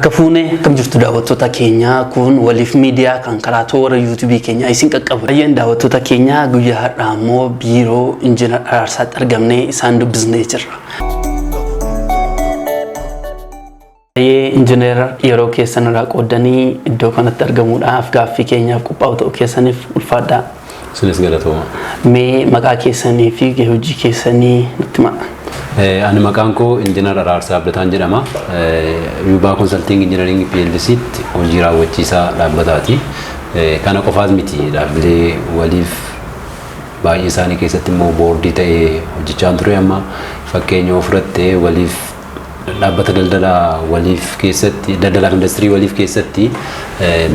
Harka fuunee, akkam jirtu daawwattoota keenyaa? Kun Waliif Miidiyaa kan karaa toora YouTubeii keenyaa isin qaqqabu. Baay'een daawwattoota keenyaa, guyyaa har'aa immoo biiroo Injiinar Araarsaatti argamnee isaan dubbisnee jirra. Baay'ee Injiinar, yeroo keessan irraa qooddanii iddoo kanatti argamuudhaaf gaaffii keenyaaf qophaa'u ta'uu keessaniif ulfaadhaa. Isinis galatooma. Mee maqaa keessanii fi gahee hojii keessanii nutti himaa. Ani maqaan koo Injiinar Araarsaa Abdataan jedhama. Yuubaa Consulting Engineering PLCtti hojii raawwachiisaa dhaabbataati. Kana qofaas miti, dhaabbilee Waliif baay'ee isaanii keessatti immoo boordii ta'ee hojjechaa ture. Amma fakkeenya of fudhattee, Waliif, dhaabbata daldalaa Waliif keessatti, daldalaa fi industirii Waliif keessatti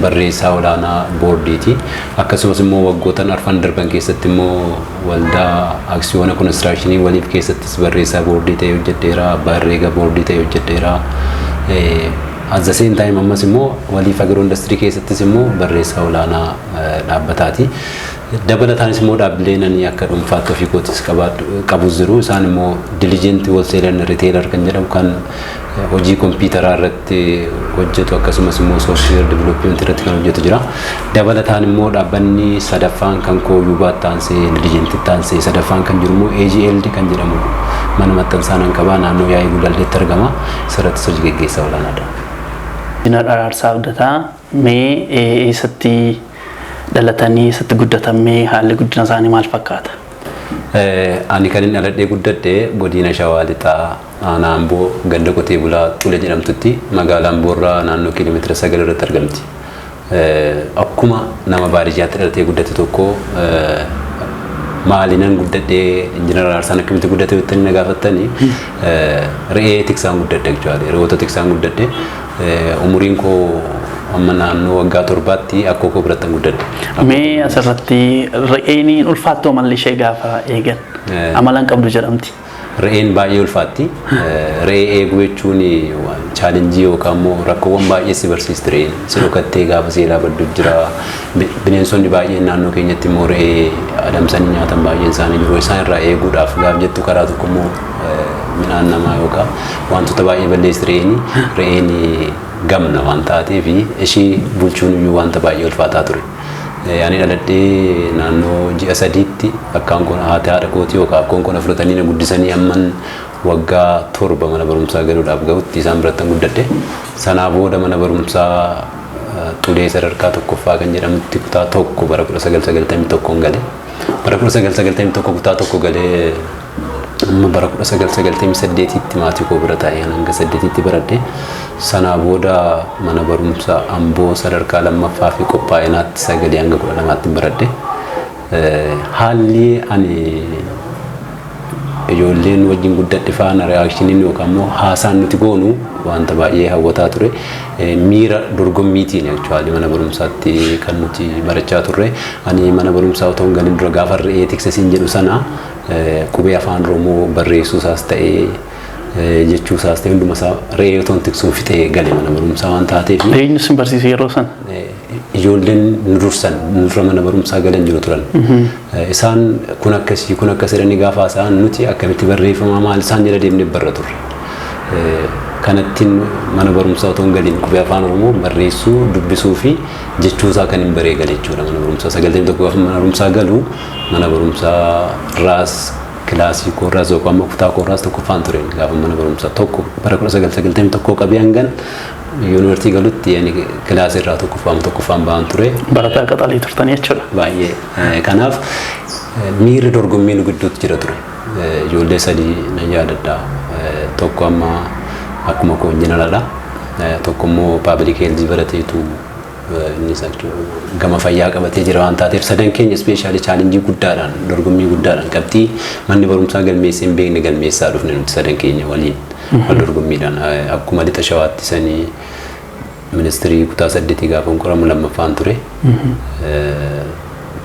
barreessaa olaanaa boordiiti. Akkasumas immoo waggootan arfan darban keessatti immoo waldaa aksiyoona konistirakshinii Waliif keessattis barreessaa boordii ta'ee hojjedheera. Abbaa herreega boordii ta'ee hojjedheera. At the same time ammas immoo Waliif Agro Industirii keessattis immoo barreessaa olaanaa dhaabbataati. Dabalataanis immoo dhaabbileen ani akka dhuunfaatti ofii kootis qabus jiru. Isaan immoo Diligent Wholesale and Retailer kan jedhamu, kan hojii kompiitaraa irratti hojjetu, akkasumas immoo software development irratti kan hojjetu jira. Dabalataan immoo dhaabbanni sadaffaan kan koo Yuubaa taansee, Diligent taansee sadaffaan kan jiru immoo AGL kan jedhamu mana maxxansaa nan qabaa, naannoo Yaa'ii Gullalleetti argama. Isarrattis hojii geggeessaa olaanaadha. Injiinar Araarsaa Abdataa, mee eessatti dhalatanii, eessatti guddatan? Mee haalli guddina isaanii maal fakkaata? Ani kan inni dhaladhee guddadhe godina Shawaa Lixaa, aanaa Amboo, ganda qotee bulaa Xule jedhamtutti, magaalaa Amboorraa naannoo kiiloomeetira 9 irratti argamti. Akkuma nama baadiyyaatti dhalatee guddate tokko, maaliinan guddadhee, Injiinar Araarsaan akkamitti guddate jettanii na gaafattanii, re'ee tiksaan guddadhe jechuudha. Re'oota tiksaan guddadhe. Umuriin koo amma naannoo waggaa 7tti akkoo koo biratti guddadhe. Mee asirratti, re'een ulfaattoo amalli ishee gaafa eegan amala hin qabdu jedhamti. Re'een baay'ee ulfaatti. Re'ee eeguu jechuun challenge yookaan immoo rakkoowwan baay'ee si barsiisti re'een. Si dhokattee gaafa seelaa baddu jira. Bineensonni baay'een naannoo keenyatti immoo re'ee adamsanii nyaatan baay'een isaanii jiru. Isaan irraa eeguudhaaf gaaf jettu, karaa tokko immoo midhaan namaa yookaan wantoota baay'ee balleessi re'een. Re'een gamna waan taateef ishii bulchuun iyyuu wanta baay'ee ulfaataa ture. Ani dhaladhee naannoo ji'a 3tti akkaan kun haati haadha kootii yookaan akkoon kun fudhatanii na guddisanii, amman waggaa 7 mana barumsaa galuudhaaf gahutti isaan biratti guddadhe. Sanaa booda mana barumsaa Xulee sadarkaa tokkoffaa kan jedhamutti kutaa 1 bara 1991 gale. Bara 1991 kutaa 1 galee amma bara 1998tti maatii koo bira taa'ee hanga saddeetitti baradhe. Sanaa booda mana barumsaa Amboo sadarkaa lammaffaa fi qophaa'inaatti 9 hanga 12tti baradhe. Haalli ani ijoolleen wajjin guddadhe faana reactioniin yookaan immoo haasaan nuti goonu wanta baay'ee hawwataa ture. Miira dorgommiitiin actually mana barumsaatti kan nuti barachaa turre. Ani mana barumsaa otoo hin galin dura, gaafa re'ee tiksasiin jedhu sana, qubee Afaan Oromoo barreessuu isaas ta'ee jechuu isaas ta'e hunduma isaa re'ee otoo hin tiksuun fixee gale mana barumsaa waan taateef. Eenyu sin barsiise yeroo sana? Ijoolleen nu dursan, nu dura mana barumsaa galan jiru turan. Isaan kun akkasii, kun akkas jedhanii gaafa haasa'an, nuti akkamitti barreeffamaa maal isaan jala deemnee barra turre. Kanattiin mana barumsaa otoo hin galiin qubee Afaan Oromoo barreessuu, dubbisuu fi jechuu isaa kan hin baree gale jechuudha mana barumsaa. 91 gaafa mana barumsaa galu, mana barumsaa raas kilaasii koorraas yookaan ammoo kutaa koorraas tokkoffaan ture gaafa mana barumsaa tokko bara 1991 qabee hangan yuunivarsiitii galutti ani kilaasii irraa tokkoffaan tokkoffaan ba'an ture. Barataa qaxalii turtanii jechuudha. Baay'ee. Kanaaf miirri dorgommii nu gidduutti jira ture. Ijoollee sadii nan yaadadha. Tokko amma akkuma koo injinaraadha. Tokko immoo public health barateetu innis gama fayyaa qabatee jira waan taateef, sadan keenya special challenge guddaadhaan, dorgommii guddaadhaan, qabxii manni barumsaa galmeessee hin beekne galmeessaa dhufne nuti sadan keenya waliin wal dorgommiidhaan. Akkuma Lixa Shawaatti sanii ministirii kutaa 8 gaafa qoramu lammaffaan ture.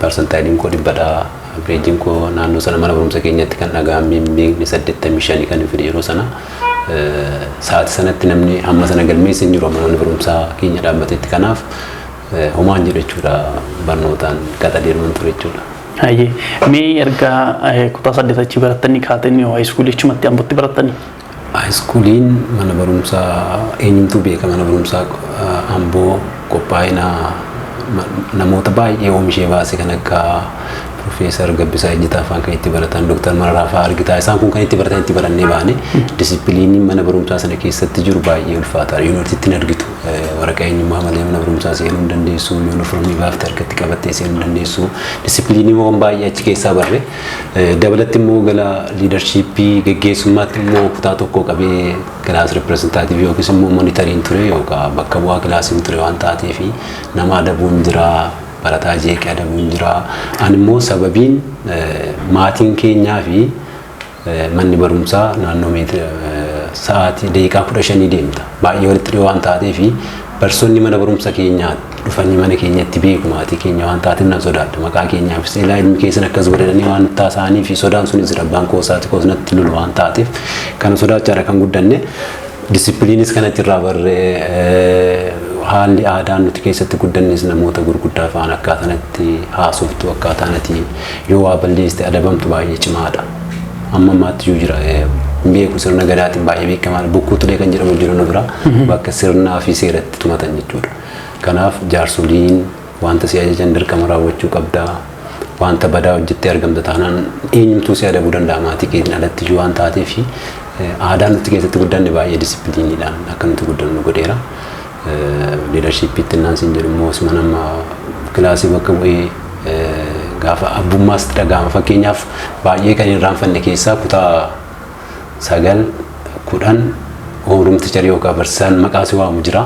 Percentileiin koo 100dhaa. Averageiin koo naannoo sana mana barumsa keenyatti kan dhaga'amee hin beekne 85 kan fide yeroo sana. Sa'aatii sanatti namni hamma sana galmeesse hin jiru amma mana barumsaa keenya dhaabbatetti. Kanaaf homaan jedhu jechuudha, barnootaan qaxaleeruun ture jechuudha. Hayyee, mee erga kutaa 8 achi barattanii kaatanii high schoolii achumatti Ambootti barattanii? High schooliin mana barumsaa eenyumtuu beeka, mana barumsaa Amboo qophaa'ina namoota baay'ee oomishee baase kan akka Profeesar Gabbisaa Ejjetaa fa'aan kan itti baratan, Dooktar Mararaa fa'aa argitaa, isaan kun kan itti baratan itti barannee baane. Disipiliiniin mana barumsaa sana keessatti jiru baay'ee ulfaataadha. Yuunivarsiitiin argitu waraqaa eenyummaa malee mana barumsaa seenuu hin dandeessu, yuunifoormii baaftee harkatti qabattee seenuu hin dandeessu. Disipiliiniiwwan baay'ee achi keessaa barre. Dabalatti immoo gara leadershipii geggeessummaatti immoo kutaa tokko qabee class representative yookiis immoo monitoriin ture yookaan bakka bu'aa kilaasiin ture waan taateef nama adabuun jira, barataa jeeqee adabuun jira. Ani immoo sababiin maatiin keenyaa fi manni barumsaa naannoo meetira sa'aatii daqiiqaa 15 deemta. Baay'ee walitti dhiyoo waan taateef barsoonni mana barumsa keenyaa dhufanii mana keenyatti beeku maatii keenya waan taateef nan sodaadha. Maqaa keenyaafis ilaa ilmi keessan akkas godhanii waan nutti haasa'anii fi sodaan sunis jira. Abbaan koosaati koos natti lolu waan taateef kana sodaachaadha kan guddanne. Disipiliinis kanatti irraa barree, haalli aadaan nuti keessatti guddannes namoota gurguddaa fa'aan akkaataan itti haasoftu, akkaataan ati yoo waa balleessite adabamtu baay'ee cimaadha. Amma ammaatti iyyuu jira. Hin beeku, sirna gadaatiin baay'ee beekamaadha. Bokkuu Tulee kan jedhamu jiru nu bira, bakka sirnaa fi seeratti tumatan jechuudha. Kanaaf jaarsoliin wanta si ajajan dirqama raawwachuu qabdaa. Wanta badaa hojjettee argamta taanaan eenyumtuu si adabuu danda'a maatii keetiin alatti iyyuu waan taateef aadaan nuti keessatti guddanne baay'ee disipiliiniidhaan akka nuti guddannu godheera. Leadershipiitti innaan siin jedhu immoo osuma nama kilaasii bakka bu'ee gaafa abbummaas dhaga'ama. Fakkeenyaaf, baay'ee kan hin irraanfanne keessaa kutaa 9, 10 homeroom teacherii yookaan barsiisaan maqaa si waamu jira.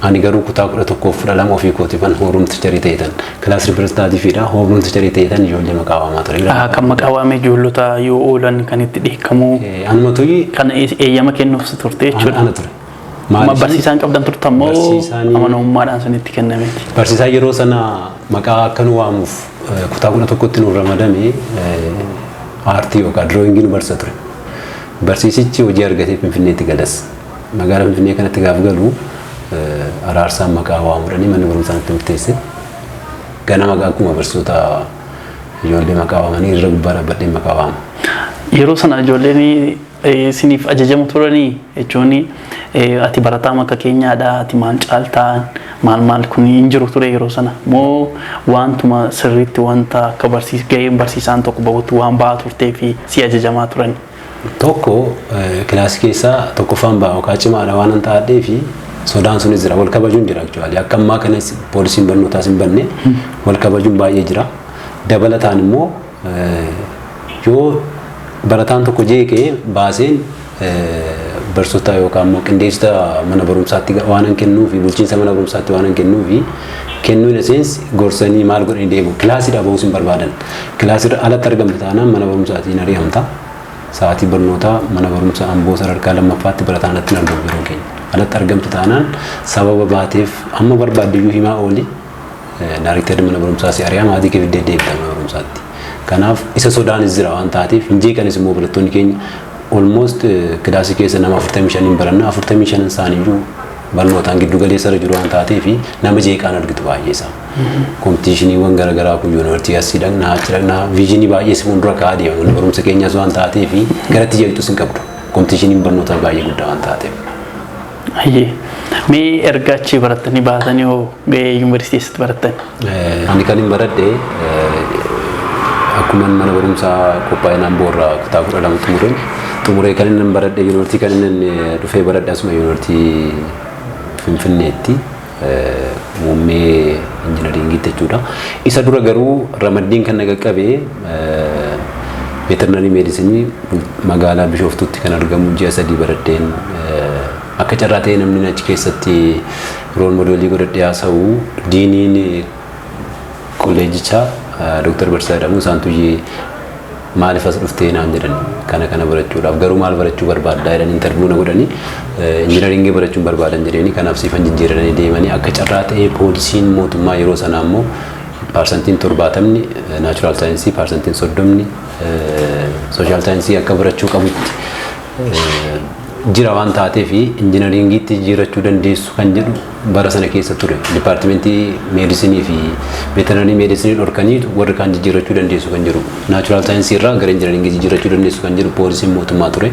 Ani garuu kutaa 11f 12 ofii kootiifan homeroom teacherii ta'etan, class representativeiidha, homeroom teacherii ta'etan ijoollee maqaa waamaa ture. Kan maqaa waamee ijoollota yoo oolan kan itti dheekkamu Anumatu kan eeyyama kennuuf turte jechuudha. Ana ture. Amma barsiisaan qabdan turtan moo Barsiisaan- amanamummaadhaan sanitti kennameeti? Barsiisaa yeroo sana maqaa akka nu waamuuf kutaa 11tti nu ramadame aartii yookaan drawingii nu barsiisa ture. Barsiisichi hojii argatee Finfinneetti galas. Magaalaa Finfinnee kanatti gaaf galu Araarsaan maqaa waamuudhanii manni barumsaa natti murteesse. Ganama akkuma barsiisota ijoollee maqaa waamanii irra gubbaa dhaabbadhee maqaa waama. Yeroo sana ijoolleen isiniif ajajamu turanii jechuun ati barataa makka keenyaadha, ati maal caaltaa, maal maal kun hin jiru ture yeroo sana moo wantuma sirriitti wanta akka barsiis gaheen barsiisaan tokko bahutti waan ba'aa turtee fi si ajajamaa turan? Tokko kilaasii keessaa tokkoffaan ba'a yookaan cimaadha waan ta'adhee fi sodaan sunis jira. Wal kabajuun jira actually. Akka ammaa kanas poolisiin barnootaas hin banne, wal kabajuun baay'ee jira. Dabalataan immoo yoo barataan tokko jeeqee baaseen barsiisota yookaan immoo qindeessota mana barumsaatti waan hin kennuu fi bulchiinsa mana barumsaatti waan hin kennuu fi kennuu in essence gorsanii maal godhanii deemu. Kilaasiidhaa ba'uus hin barbaadan. Kilaasiirra alatti argamta taanaan mana barumsaatiin ari'amta. Sa'aatii barnootaa mana barumsaa Amboo sadarkaa lammaffaatti barataan alatti hin argamu yeroo keenya. Alatti argamtu taanaan sababa baateef amma barbaadde iyyuu himaa ooli. Daariktari mana barumsaa si ari'a, maatii kee fiddee deebita mana barumsaatti. Kanaaf isa sodaanis jira waan taateef hin jeeqanis immoo barattoonni keenya almost kilaasii keessa nama 45 baranna, 45 isaaniiyyuu barnootaan giddu galeessa irra jiru waan taateef nama jeeqaan argitu baay'ee isaa. Competitioniiwwan garaagaraa kun yuunivarsiitii asii dhaqnaa, achi dhaqnaa, visionii baay'ee si fuuldura kaa'aa deema. Mana barumsa keenyas waan taateef garatti jeeqxus hin qabdu. Competitioniin barnootaa baay'ee guddaa waan taateef. Hayyee. Mee erga achii barattanii baatanii hoo gahee yuunivarsiitii eessatti barattan? Ani kan hin baradhe akkuma mana barumsaa qophaa'ina Amboo irraa kutaa 12 xumureen xumuree kan inni baradhe yuunivarsiitii kan inni dhufee baradhe asuma yuunivarsiitii Finfinneetti, muummee injinaringiitti jechuudha. Isa dura garuu ramaddiin kan na qaqqabe veterinary medicine magaalaa Bishooftuutti kan argamu ji'a 3 baradheen. Akka carraa ta'ee namni achi keessatti role modelii godhadhee haasa'u deaniin kolleejjichaa Dooktar Barsiisaa jedhamu. Isaan tuyyee maaliif as dhuftee naan jedhan, kana kana barachuudhaaf, garuu maal barachuu barbaaddaa jedhan, interview na godhanii injinaringii barachuun barbaadan jedhanii, kanaaf siifan jijjiiranii deemanii. Akka carraa ta'ee poolisiin mootummaa yeroo sanaa immoo 70% natural science, 30% social science akka barachuu qabutti jira waan taateef injinaringiitti jijjiirachuu dandeessu kan jedhu bara sana keessa ture. Departmentii medicine fi veterinary medicine dhorkanii warri kaan jijjiirachuu dandeessu kan jedhu, natural science irraa gara injinaringii jijjiirachuu dandeessu kan jedhu poolisiin mootummaa ture.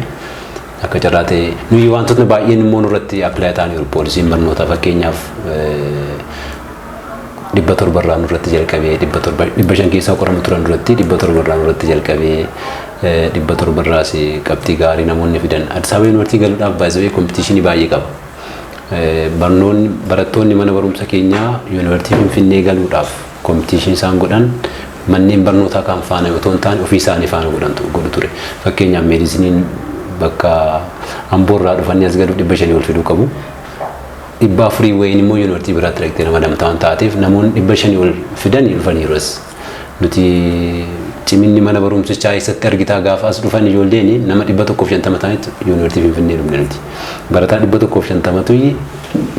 Akka carraa ta'e nuyi wantootni baay'een immoo nurratti apply ta'aniiru. Poolisiin barnootaa fakkeenyaaf 700rraa nurratti jalqabee, 700, 500 keessaa qoramu turan duratti, 700rraa nurratti jalqabee, 700rraas qabxii gaarii namoonni fidan. Addis Ababa Yuunivarsiitii galuudhaaf baay'ee competition baay'ee qaba. Barnoonni barattoonni mana barumsa keenyaa Yuunivarsiitii Finfinnee galuudhaaf competition isaan godhan manneen barnootaa kan faana otoo hin taane ofii isaanii faana godhu ture. Fakkeenyaaf meediisiniin bakka Amboorraa dhufanii as galuuf 500 ol fiduu qabu. 400 wayiin immoo yuunivarsiitii biraatti dhaqxee ramadamta waan taateef namoonni 500 ol fidanii dhufaniiru as. Nuti ciminni mana barumsichaa eessatti argitaa gaafa as dhufan ijoolleen nama 150 ta'anitti Yuunivarsiitii Finfinnee dhufne nuti. Barataa 150tu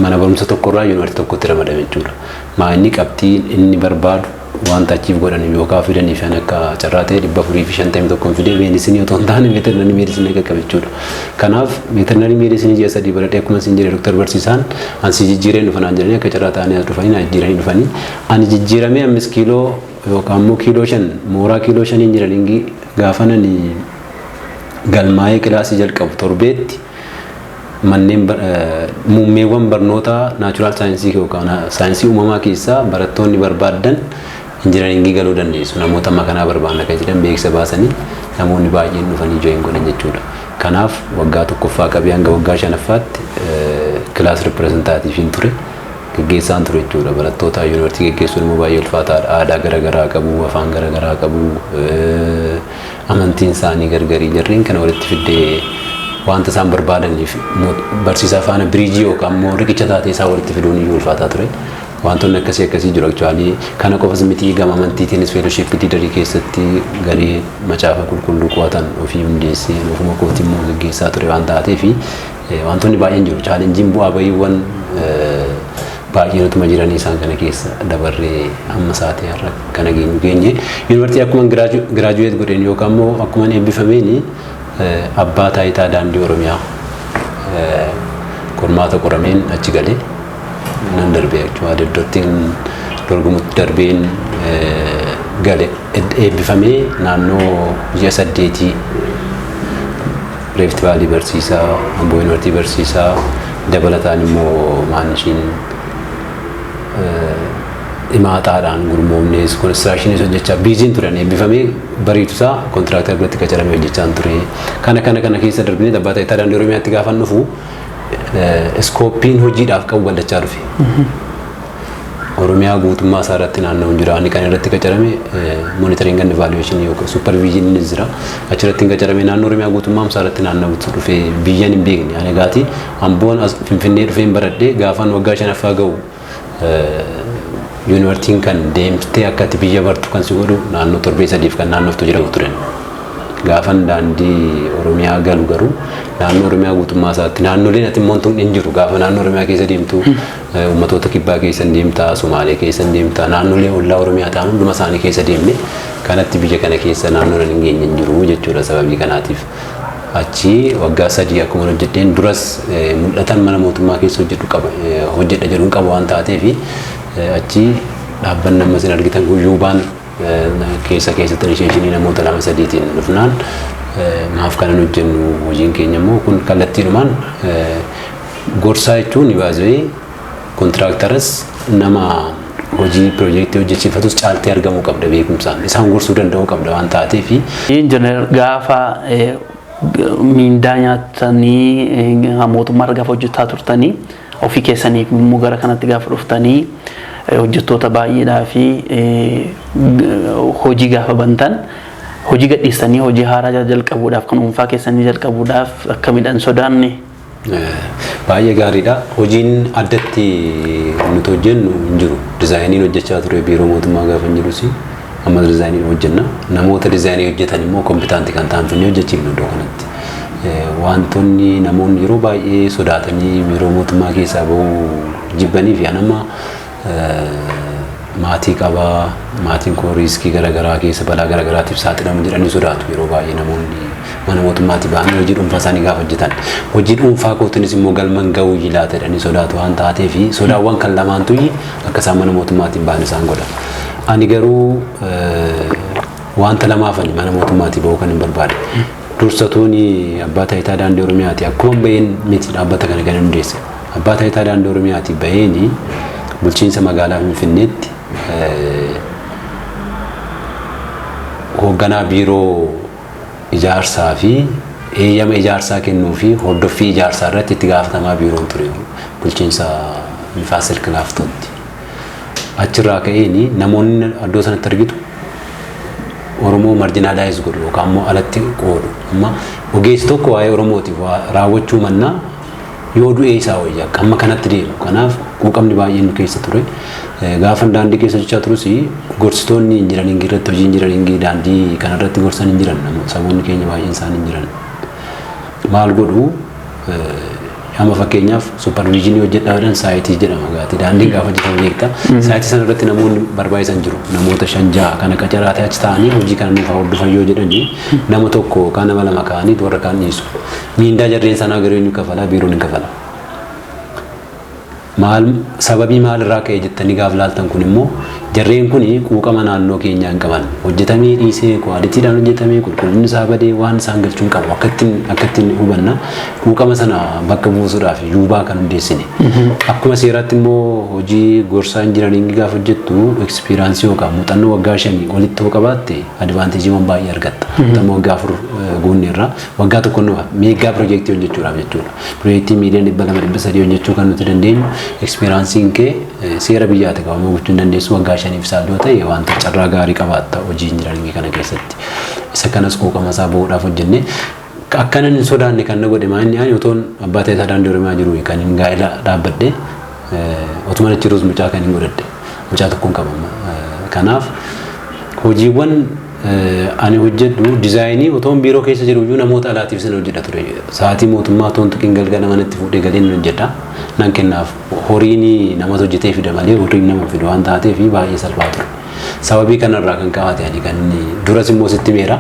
mana barumsa tokkorraa yuunivarsiitii tokkotti ramadame jechuudha. Maa inni qabxii inni barbaadu wanta achiif godhan yookaan fidanii fi akka carraa ta'e 451 fidee meedisinii otoo hin taane veterinary medicine qaqqabe jechuudha. Kanaaf veterinary medicine ji'a 3 baradhee akkuma isin jedhe Dr. Barsiisaan ansi jijjiireen dhufanaan jedhanii akka carraa ta'anii as dhufanii na jijjiiranii dhufanii ani jijjiiramee 5 kiiloo yookaan immoo kiiloo 5 mooraa kiiloo 5 engineering gaafa nani galmaa'ee kilaasii jalqabu torbeetti manneen muummeewwan barnootaa natural science yookaan saayinsii uumamaa keessaa barattoonni barbaaddan engineering galuu dandeessu, namoota amma kanaa barbaanna kan jedhan beeksisa baasanii namoonni baay'een dhufanii join godhan jechuudha. Kanaaf waggaa tokkoffaa qabee hanga waggaa shanaffaatti class representativeiin ture. Geggeessaan ture jechuudha. Barattoota yuunivarsiitii geggeessuun immoo baay'ee ulfaataadha. Aadaa garaagaraa qabu, afaan garaagaraa qabu, amantiin isaanii gargarii jarreen kana walitti fiddee wanta isaan barbaadaniif barsiisaa faana bridge yookaan immoo riqicha taatee isaa walitti fiduun iyyuu ulfaataa ture. Wantoonni akkasii akkasii jiru actually. Kana qofas miti, gama amantiitiinis fellowship leader keessatti garee macaafa qulqulluu qo'atan ofii hundeessee ofuma kootii immoo geggeessaa ture waan taateef wantoonni baay'een jiru. Challengeiin bu'aa bahiiwwan baay'een utuma jiranii isaan kana keessa dabarree amma sa'aatii har'a kana geenyu geenye. Yuunivarsiitii akkuma graduate godheen yookaan immoo akkuma eebbifameen abbaa taayitaa daandii Oromiyaa qormaata qorameen achi galee nan darbee jechuudha. Iddootti dorgomutti darbeen gale. Eebbifamee naannoo ji'a 8 Rift Valley barsiisaa, Amboo Yuunivarsiitii barsiisaa, dabalataan immoo maanishiin himaataadhaan gurmoomnees constructionis hojjechaa busyn turan. Eebbifamee bariitusaa contractor biratti qacaramee hojjechaa ture. Kana keessa darbinee abbaa taayitaa daandii Oromiyaatti gaafa dhufu scopeiin hojiidhaaf qabu bal'achaa dhufe. Oromiyaa guutummaa isaa irratti naanna'uun jira. Inni kan irratti qacarame monitoring and evaluation yookaan supervisioniin jira. Achirratti qacarame naannoo Oromiyaa guutummaa isaa irratti naanna'utu dhufe, biyyan hin beekne. Ani egaati Amboon as Finfinnee dhufeen baradhee gaafan waggaa shanaffaa ga'u yuunivarsiitiin kan deemtee akka ati biyya bartu kan si godhu naannoo torbee sadiif kan naannoftu jira turan. Gaafan daandii Oromiyaa galu garuu naannoo Oromiyaa guutummaa isaatti naannoleen ati immoo hin jiru. Gaafa naannoo Oromiyaa keessa deemtu uummatoota kibbaa keessa deemta, Somaalee keessa deemta, naannolee ollaa Oromiyaa ta'an hunduma isaanii keessa deemne kanatti biyya kana keessa naannoo hin geenye hin jiru jechuudha sababii kanaatiif. Achi waggaa 3 akkuma hojjedheen duras mul'atan mana mootummaa keessa hojjedhu qaba hojjedha jedhuun qaba waan taateef achi dhaabbanni amma isin argitan guyyuubaan keessa keessatti initiation namoota lama sadiitiin dhufnaan maaf kanan hojjennu, hojiin keenya immoo kun kallattiidhumaan gorsaa jechuun baasee contractoras nama hojii piroojeektii hojjechiifatus caaltee argamuu qabda, beekumsaan isaan gorsuu danda'uu qabda waan taateef. Injiinar, gaafa miindaa nyaatanii mootummaa irra gaafa hojjetaa turtanii ofii keessaniif immoo gara kanatti gaafa dhuftanii hojjettoota baay'eedhaa fi hojii gaafa bantan hojii gadhiistanii hojii haaraa jalqabuudhaaf, kan dhuunfaa keessanii jalqabuudhaaf akka midhaan sodaanne? Baay'ee gaariidha. Hojiin addatti nuti hojjennu hin jiru. Designiin hojjechaa ture biiroo mootummaa gaafa hin jirus amma design hojjenna. Namoota design hojjetan immoo competent kan ta'an finnee hojjechiifnu iddoo kanatti. Wantoonni namoonni yeroo baay'ee sodaatanii biiroo mootummaa keessaa bahuu jibbanii fi anama maatii qabaa, maatiin koo risk garaagaraa keessa balaa garaagaraatiif saaxilamu jedhanii sodaatu yeroo baay'ee namoonni mana mootummaatti ba'anii hojii dhuunfaa isaanii gaafa hojjetan. Hojii dhuunfaa kootiinis immoo galman ga'uu laata jedhanii sodaatu waan taateef sodaawwan kan lamaantu akka isaan mana mootummaatiin ba'an isaan godha. Ani garuu wanta lamaafani mana mootummaatii ba'uu kan hin barbaade. Dursatuun abbaa taayitaa daandii Oromiyaati. Akkuma baheen miti dhaabbata kana kan hundeesse. Abbaa taayitaa daandii Oromiyaati baheen bulchiinsa magaalaa Finfinneetti hoogganaa biiroo ijaarsaa fi eeyyama ijaarsaa kennuu fi hordoffii ijaarsaa irratti itti gaafatamaa biiroon ture bulchiinsa Nifaas Silk Laaftootti. Achirraa ka'een namoonni iddoo sanatti argitu Oromoo marginalize godhu yookaan immoo alatti qoodu. Amma ogeessi tokko waa'ee Oromootiif raawwachuu mannaa yoo du'ee isaa wayya amma kanatti deemu. Kanaaf quuqamni baay'een nu keessa ture. Gaafa daandii keessa hojjechaa turus gorsitoonni injinaringii irratti, hojii injinaringii daandii kanarratti gorsan hin jiran, saboonni keenya baay'een isaanii hin jiran. Maal godhu? Amma fakkeenyaaf supervision hojjedhaa jedhan, site jedhama gaati daandiin gaafa hojjetamu beekta. Site sana irratti namoonni barbaachisan jiru, namoota shan ja'a kana qacaraatee achi ta'anii hojii kana nuuf hordofan yoo jedhani, nama tokko yookaan nama lama ka'anii warra kaan dhiisu. Miindaa jarreen sanaa garuu eenyu kafalaa? Biiroon hin kafala. Maal, sababii maalirraa ka'e jettanii gaaf laaltan, kun immoo jarreen kun quuqama naannoo keenyaa hin qaban. Hojjetamee dhiisee, qualitydhaan hojjetamee qulqullinni isaa badee waan isaan galchuu hin qabu. Akkattiin hubanna quuqama sana bakka buusuudhaaf Yuubaa kan hundeessine. Akkuma seeraatti immoo hojii gorsaa injinaringii gaafa hojjettu experience yookaan muuxannoo waggaa 5 olitti yoo qabaatte advantageiiwwan baay'ee argatta. Muuxannoo waggaa 4 guunne irraa waggaa tokko nu mega project hojjechuudhaaf jechuudha. Project miiliyoona 200, 300 hojjechuu kan nuti dandeenyu experienceiin kee seera biyyaati qabamuu gochuu hin dandeessu, waggaa 5f isaan yoo ta'e wanta carraa gaarii qabaatta hojii injinaringii kana keessatti. Isa kanas quuqama isaa bahuudhaaf hojjenne. Akkanan hin sodaanne kan na godhe maa inni, ani otoon abbaa taayitaa daandii Oromiyaa jiru kan hin gaa'ela dhaabbadhe, otuma achi jirus mucaa kan hin godhadhe, mucaa tokkoon qaba. Kanaaf hojiiwwan ani hojjedhu design otoon biiroo keessa jiru iyyuu namoota alaatiif sin hojjedha ture. Sa'aatii mootummaa otoon tuqiin galgala manatti fuudhee galeen hojjedha. Nan kennaaf, horiin namatu hojjetee fida malee horiin nama fidu waan taateef baay'ee salphaa ture. Sababii kanarraa kan kaa'ate ani kan inni duras immoo sitti meera.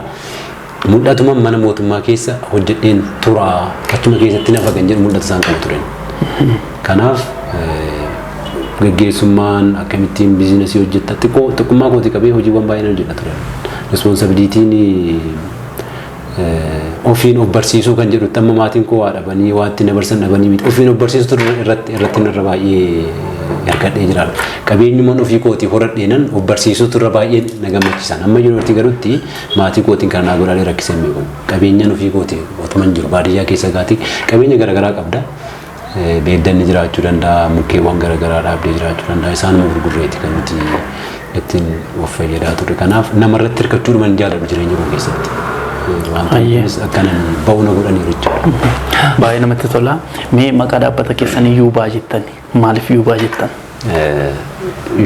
Mul'atuma mana mootummaa keessa hojjedheen tura, achuma keessatti nafa kan jedhu mul'ata isaan qabu turen. Kanaaf gaggeessummaan akkamittiin business hojjetta, xiqqoo xiqqummaa kooti qabee hojiiwwan baay'een hojjedha ture. Responsibilityn ofiin of barsiisuu kan jedhutti amma maatiin koo waa dhabanii waa itti na barsan dhabanii miti, ofiin of barsiisuu irratti irra baay'ee hirkadhee jira. Qabeenyummaan ofii kootii horadheenan of barsiisuutu irra baay'ee na gammachiisan. Amma yuunivarsiitii galutti maatii kootiin kan naa godhaalee rakkisee hin beeku. Qabeenyaan ofii kootii otuma hin jiru baadiyyaa keessa gaatii qabeenya garaagaraa qabda. Beeddanni jiraachuu danda'a, mukkeewwan garaagaraa dhaabdee jiraachuu danda'a. Isaanuma gurgurreeti kan nuti ittiin of fayyadaa turre. Kanaaf namarratti hirkachuu hin jaalladhu jireenya koo keessatti. Wanta akkanan ba'u na godhaniiru jechuudha. Baay'ee namatti tola. Mee maqaa dhaabbata keessanii Yuubaa jettani. Maaliif Yuubaa jettan?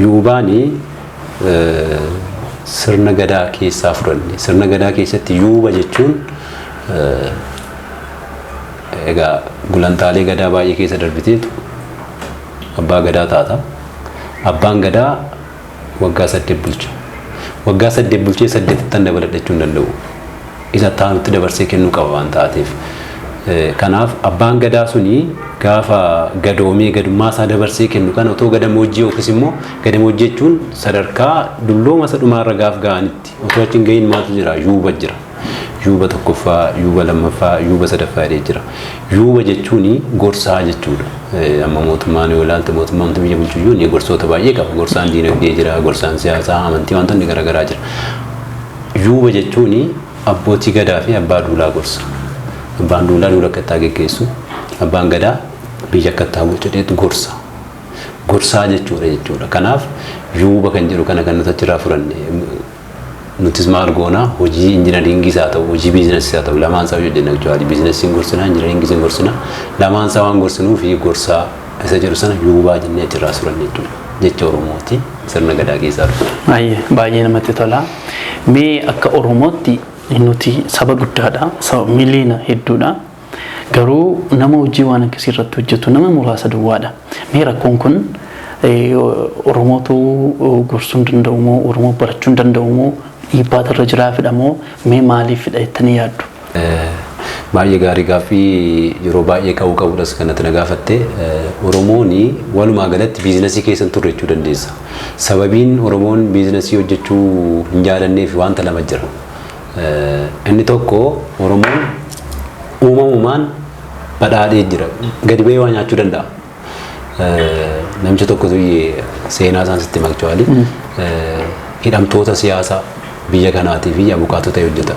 Yuubaani sirna gadaa keessaa fudhanne. Sirna gadaa keessatti yuuba jechuun egaa gulantaalee gadaa baay'ee keessa darbiteetu abbaa gadaa taata. Abbaan gadaa waggaa 8 bulcha. Waggaa 8 bulchee saddeettan dabaladhachuu hin danda'u. Isa taanutti dabarsee kennuu qaba waan taateef. Kanaaf abbaan gadaa suni gaafa gadoomee gadummaa isaa dabarsee kennu kana otoo gadamoojjii yookiis immoo gadamoojjii jechuun sadarkaa dullooma isa dhumaarra gaaf ga'anitti otoo achi hin gahin maaltu jira? Yuuba jira. Yuuba tokkoffaa, yuuba lammaffaa, yuuba sadaffaa jedhee jira. Yuuba jechuun gorsaa jechuudha. Amma mootummaan yoo ilaalte, mootummaan biyya bulchu iyyuu ni gorsoota baay'ee qaba. Gorsaan diinagdee jira, gorsaan siyaasaa, amantii, wantoonni garaagaraa jira. Yuuba jechuun abbootii gadaa fi abbaa duulaa gorsa. Abbaan duulaa duula akka itti geggeessu, abbaan gadaa biyya akka itti bulchu jedheetu gorsa. Gorsaa jechuudha. Kanaaf yuuba kan jedhu kana kan nuti achirraa fudhanne. Nutis maal goonaa? Hojii injinaringiis haa ta'u, hojii businessiis haa ta'u, lamaan isaa hojjenna jechuudha. Businessiin gorsinaa, injinaringiis hin gorsina. Lamaan isaa waan gorsinuu fi gorsaa isa jedhu sana yuubaa jennee achirraa fudhanne jechuudha. Jecha Oromooti, sirna gadaa keessaa dhufe. Baay'ee namatti tola. Mee akka Oromootti nuti saba guddaadha. Saba miliyoona hedduudha. Garuu nama hojii waan akkasii irratti hojjetu nama muraasa duwwaadha. Mee rakkoon kun Oromootu gorsuu hin danda'u moo, Oromoo barachuu hin danda'u moo, dhiibbaatu irra jiraafidha moo, mee maaliifidha jettanii yaaddu? Baay'ee gaarii, gaaffii yeroo baay'ee ka'uu qabudhas kanatti na gaafatte. Oromoon walumaa galatti business keessa hin turre jechuu dandeessa. Sababiin Oromoon business hojjechuu hin jaalanneef wanta lama jira. Inni tokko, Oromoon uumamumaan badhaadhee jira. Gadi ba'ee waa nyaachuu danda'a. Namicha tokkotu seenaa isaan sitti makchuwaali. Hidhamtoota siyaasaa biyya kanaatii fi abukaatoo ta'e hojjeta.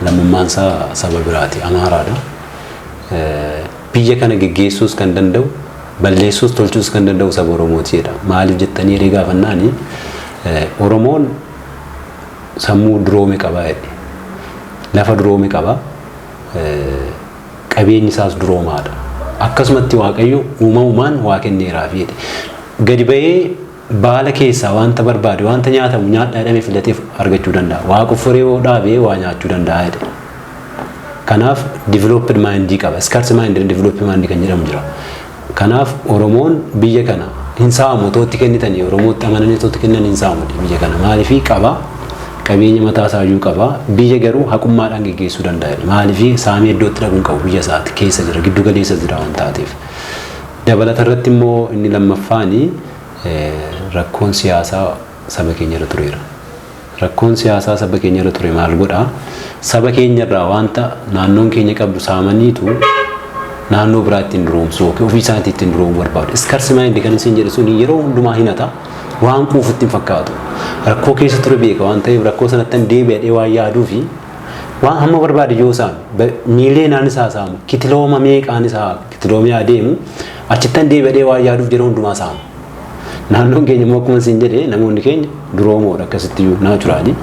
Lammummaan isaa saba biraati, Amaaraadha. Biyya kana geggeessuus kan danda'u, balleessuus tolchuus kan danda'u saba Oromooti jedha. Maaliif jettanii yeroo gaafannaani, Oromoon sammuu duroome qaba jedhe. Lafa duroome qaba. Qabeenyi isaas duroomaadha. Akkasumatti Waaqayyo uumamumaan waa kenneeraafi jedhe. Gadi ba'ee baala keessaa wanta barbaade, wanta nyaatamu nyaadhaa jedhamee filatee argachuu danda'a. Waa qofforee yoo dhaabee waa nyaachuu danda'a jedhe. Kanaaf developed mind qaba. Scarce mind, developed mind kan jedhamu jira. Kanaaf Oromoon biyya kana hin saamu tootti kennitanii, Oromootti amananii tootti kennan hin saamu biyya kana. Maaliifii qaba? Qabeenya mataa isaayyuu qaba. Biyya garuu haqummaadhaan geggeessuu danda'a. Maaliifii saamee iddootti dhaquun qabu, biyya isaati keessa jira, giddu galeessa jira waan taateef. Dabalata irratti immoo inni lammaffaani rakkoon siyaasaa saba keenya irra tureera. Rakkoon siyaasaa saba keenya irra ture maal godhaa? Saba keenya irraa wanta naannoon keenya qabdu saamaniitu naannoo biraa ittiin duroomsuu yookiin ofii isaaniitti ittiin duroomuu barbaadu. Scarce mind kan isin jedhe sun yeroo hundumaa hinata, waan quufutti hin fakkaatu. Rakkoo keessa ture beeka waan ta'eef, rakkoo sanatti hin deebi'ee waan yaaduu fi waan hamma barbaade yoo saamu, miileenaan isaa saamu, kitilooma meeqaan isaa kitiloomee adeemu, achittan deebi'ee waan yaaduuf yeroo hundumaa saamu. Naannoon keenya immoo akkuma isin jedhe namoonni keenya duroomoodha, akkasitti iyyuu naturally.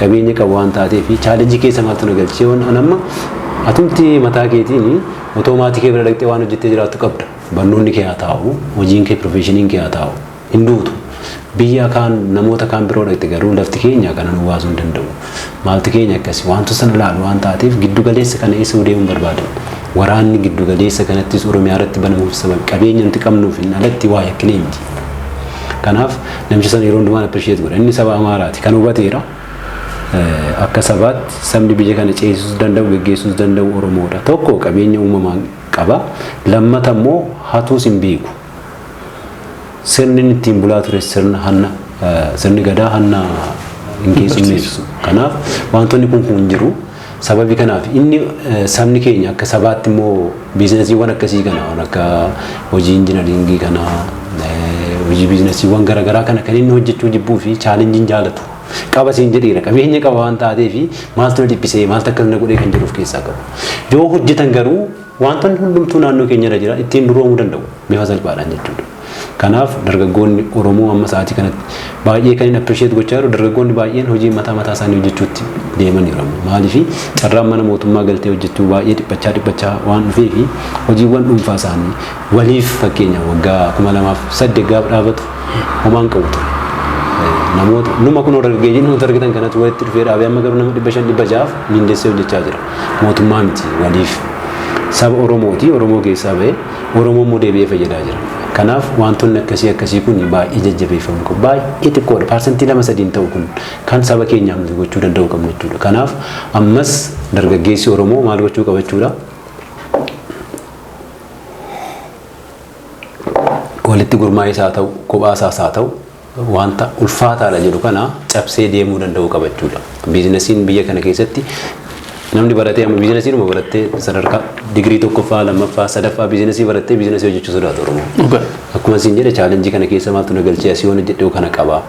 Qabeenya qabu waan taateef challenge keessa maaltu na galchee? Waan amma atumti mataa keetiin otoo maatii kee bira dhaqxee waan hojjettee jiraattu qabda. Barnoonni kee haa taa'u, hojiin kee, professioniin kee haa taa'u. Hin duutu. Biyya kaan namoota kaan biroo dhaqxe garuu lafti keenya kana nu baasuu hin danda'u. Maalti keenya akkasi wantoota sana ilaalu waan taateef giddu galeessa kana eessa deemuu barbaadan. Waraanni giddu galeessa kanattis Oromiyaa irratti banamuuf sababa qabeenya nuti qabnuuf hin alatti waa yakkinee miti. Kanaaf namicha sana yeroo hundumaa appreciate godha. Inni saba Amaaraati. Kan hubateera. Akka sabaatti sabni biyya kana ceesisuu danda'u, geggeessuus danda'u Oromoodha. Tokko, qabeenya uumamaan qaba. Lammata immoo hatuus hin beeku. Sirni inni ittiin bulaa ture sirna hanna, sirni gadaa hanna hin keessummeessu. Kanaaf wantoonni kun kun jiru. Sababii kanaaf inni sabni keenya akka sabaatti immoo businessiiwwan akkasii kana, waan akka hojii engineering kana, hojii businessiiwwan garaagaraa kana kan inni hojjechuu jibbuu fi challengeiin jaalatu. Qaba siin jedheera, qabeenya qaba waan taateef maaltu na dhiphisee, maaltu akkas na godhee kan jedhu of keessaa qabu. Yoo hojjetan garuu wantoonni hundumtuu naannoo keenya irra jira, ittiin duroomuu danda'u bifa salphaadhaan jechuudha. Kanaaf dargaggoonni Oromoo amma sa'aatii kanatti baay'ee kan inni appreciate gochaa jiru, dargaggoonni baay'een hojii mataa mataa isaanii hojjechuutti deemaniiru. Maaliif? Carraan mana mootummaa galtee hojjechuu baay'ee dhiphachaa dhiphachaa waan dhufee fi hojiiwwan dhuunfaa isaanii waliif, fakkeenya waggaa 2008 gaafa dhaabatu homaan qabu ture. Namoota numa kun dargaggeeyyiin namoota argitan kanatti walitti dhufee dhaabee, amma garuu nama 500, 600f miindessee hojjechaa jira. Mootummaa miti, waliif saba Oromooti, Oromoo keessaa bahee Oromoo immoo deebi'ee fayyadaa jira. Kanaaf wantoonni akkasii akkasii kun baay'ee jajjabeeffamuu qabu. Baay'ee xiqqoodha. 2%, 3% ta'u kun kan saba keenyaaf nuti gochuu danda'u qabnu jechuudha. Kanaaf ammas dargaggeessi Oromoo maal gochuu qaba jechuudha? Walitti gurmaa'ee isaa ta'u, kophaa isaas haa ta'u, wanta ulfaataadha jedhu kana cabsee deemuu danda'u qaba jechuudha. Businessiin biyya kana keessatti namni baratee amma businessiinuma barattee, sadarkaa digirii tokkoffaa, lammaffaa, sadaffaa business barattee business hojjechuu sodaatu Oromoo. Akkuma isin jedhe challenge kana keessa maaltu na galchee, asii waan hojjedhe kana qaba.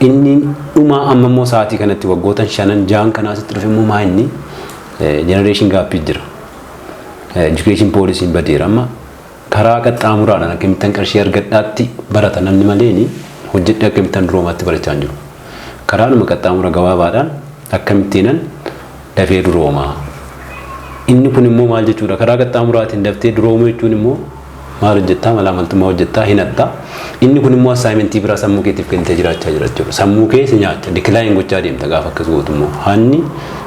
Inni dhumaa amma immoo sa'aatii kanatti waggoota shanan ja'an kanaa asitti dhufe immoo maa inni generation gapii jira. Education policyn badeera, amma karaa qaxxaamuraadhaan akkamittan qarshii argadhaatti barata namni maleeni hojjedhe akkamittan duroomaatti barachaa hin jiru. Karaanuma qaxxaamura gabaabaadhaan akkamittiinan dafee duroomaa. Inni kun immoo maal jechuudha? Karaa qaxxaamuraatiin daftee duroomuu jechuun immoo maal hojjettaa? Malaamaltummaa hojjettaa, hinattaa. Inni kun immoo assignment biraa sammuu keetiif kennitee jiraachaa jira jechuudha. Sammuu kee si nyaacha, decline gochaa deemta gaafa akkas gootu immoo. Hanni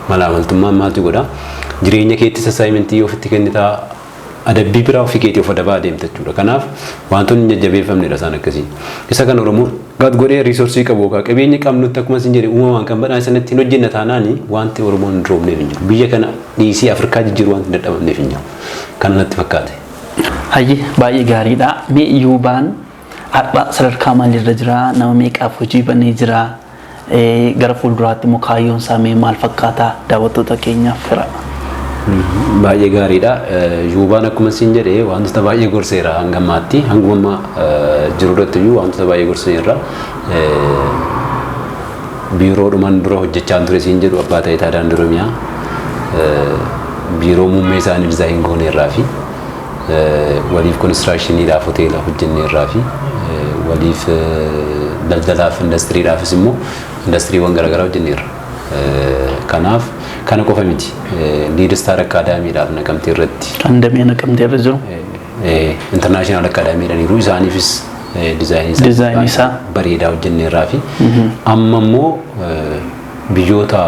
malaamaltummaan maaltu godha? Jireenya keettis assignment ofitti kennitaa, adabbii biraa ofii keetii of adabaa deemta jechuudha. Kanaaf wantoonni hin jajjabeeffamnedha isaan akkasii. Isa kan Oromoo gad godhee resource qabu yookaan qabeenya qabnutti, akkuma isin jedhe, uumamaan kan badhaan sanatti hin hojjenna taanaani wanti Oromoon hin duroomneef hin jiru. Biyya kana dhiisii Afrikaa jijjiiruu wanti hin dadhabamneef hin jiru. Kana natti fakkaate. Hayyee, baay'ee gaariidha. Mee Yuubaan har'a sadarkaa maalirra jira? Nama meeqaaf hojii banee jira? Gara fuulduraatti immoo kaayyoon isaa mee maal fakkaataa, daawwattoota keenyaaf fira? Baay'ee gaariidha. Yuubaan akkuma siin jedhee wantoota baay'ee gorseera hanga ammaatti. Hanguma amma jiru irratti iyyuu wantoota baay'ee gorseera. Biiroodhumaan dura hojjechaa ture siin jedhu, Abbaa Taayitaa Daandii Oromiyaa, biiroo muummee isaanii design gooneerraa fi waliif constructioniidhaaf hoteela hojjenneerraa fi waliif daldalaaf indastiriidhaafis immoo indastiriiwwan garaagaraa hojjenneerra. Kanaaf kana qofa miti. Lead Star Academydhaaf Naqamtee irratti Kan damee Naqamtee irra jiru. International Academydhaan isaaniifis designii Designii isaa. bareedaa hojjenneerraa fi amma immoo biyyoota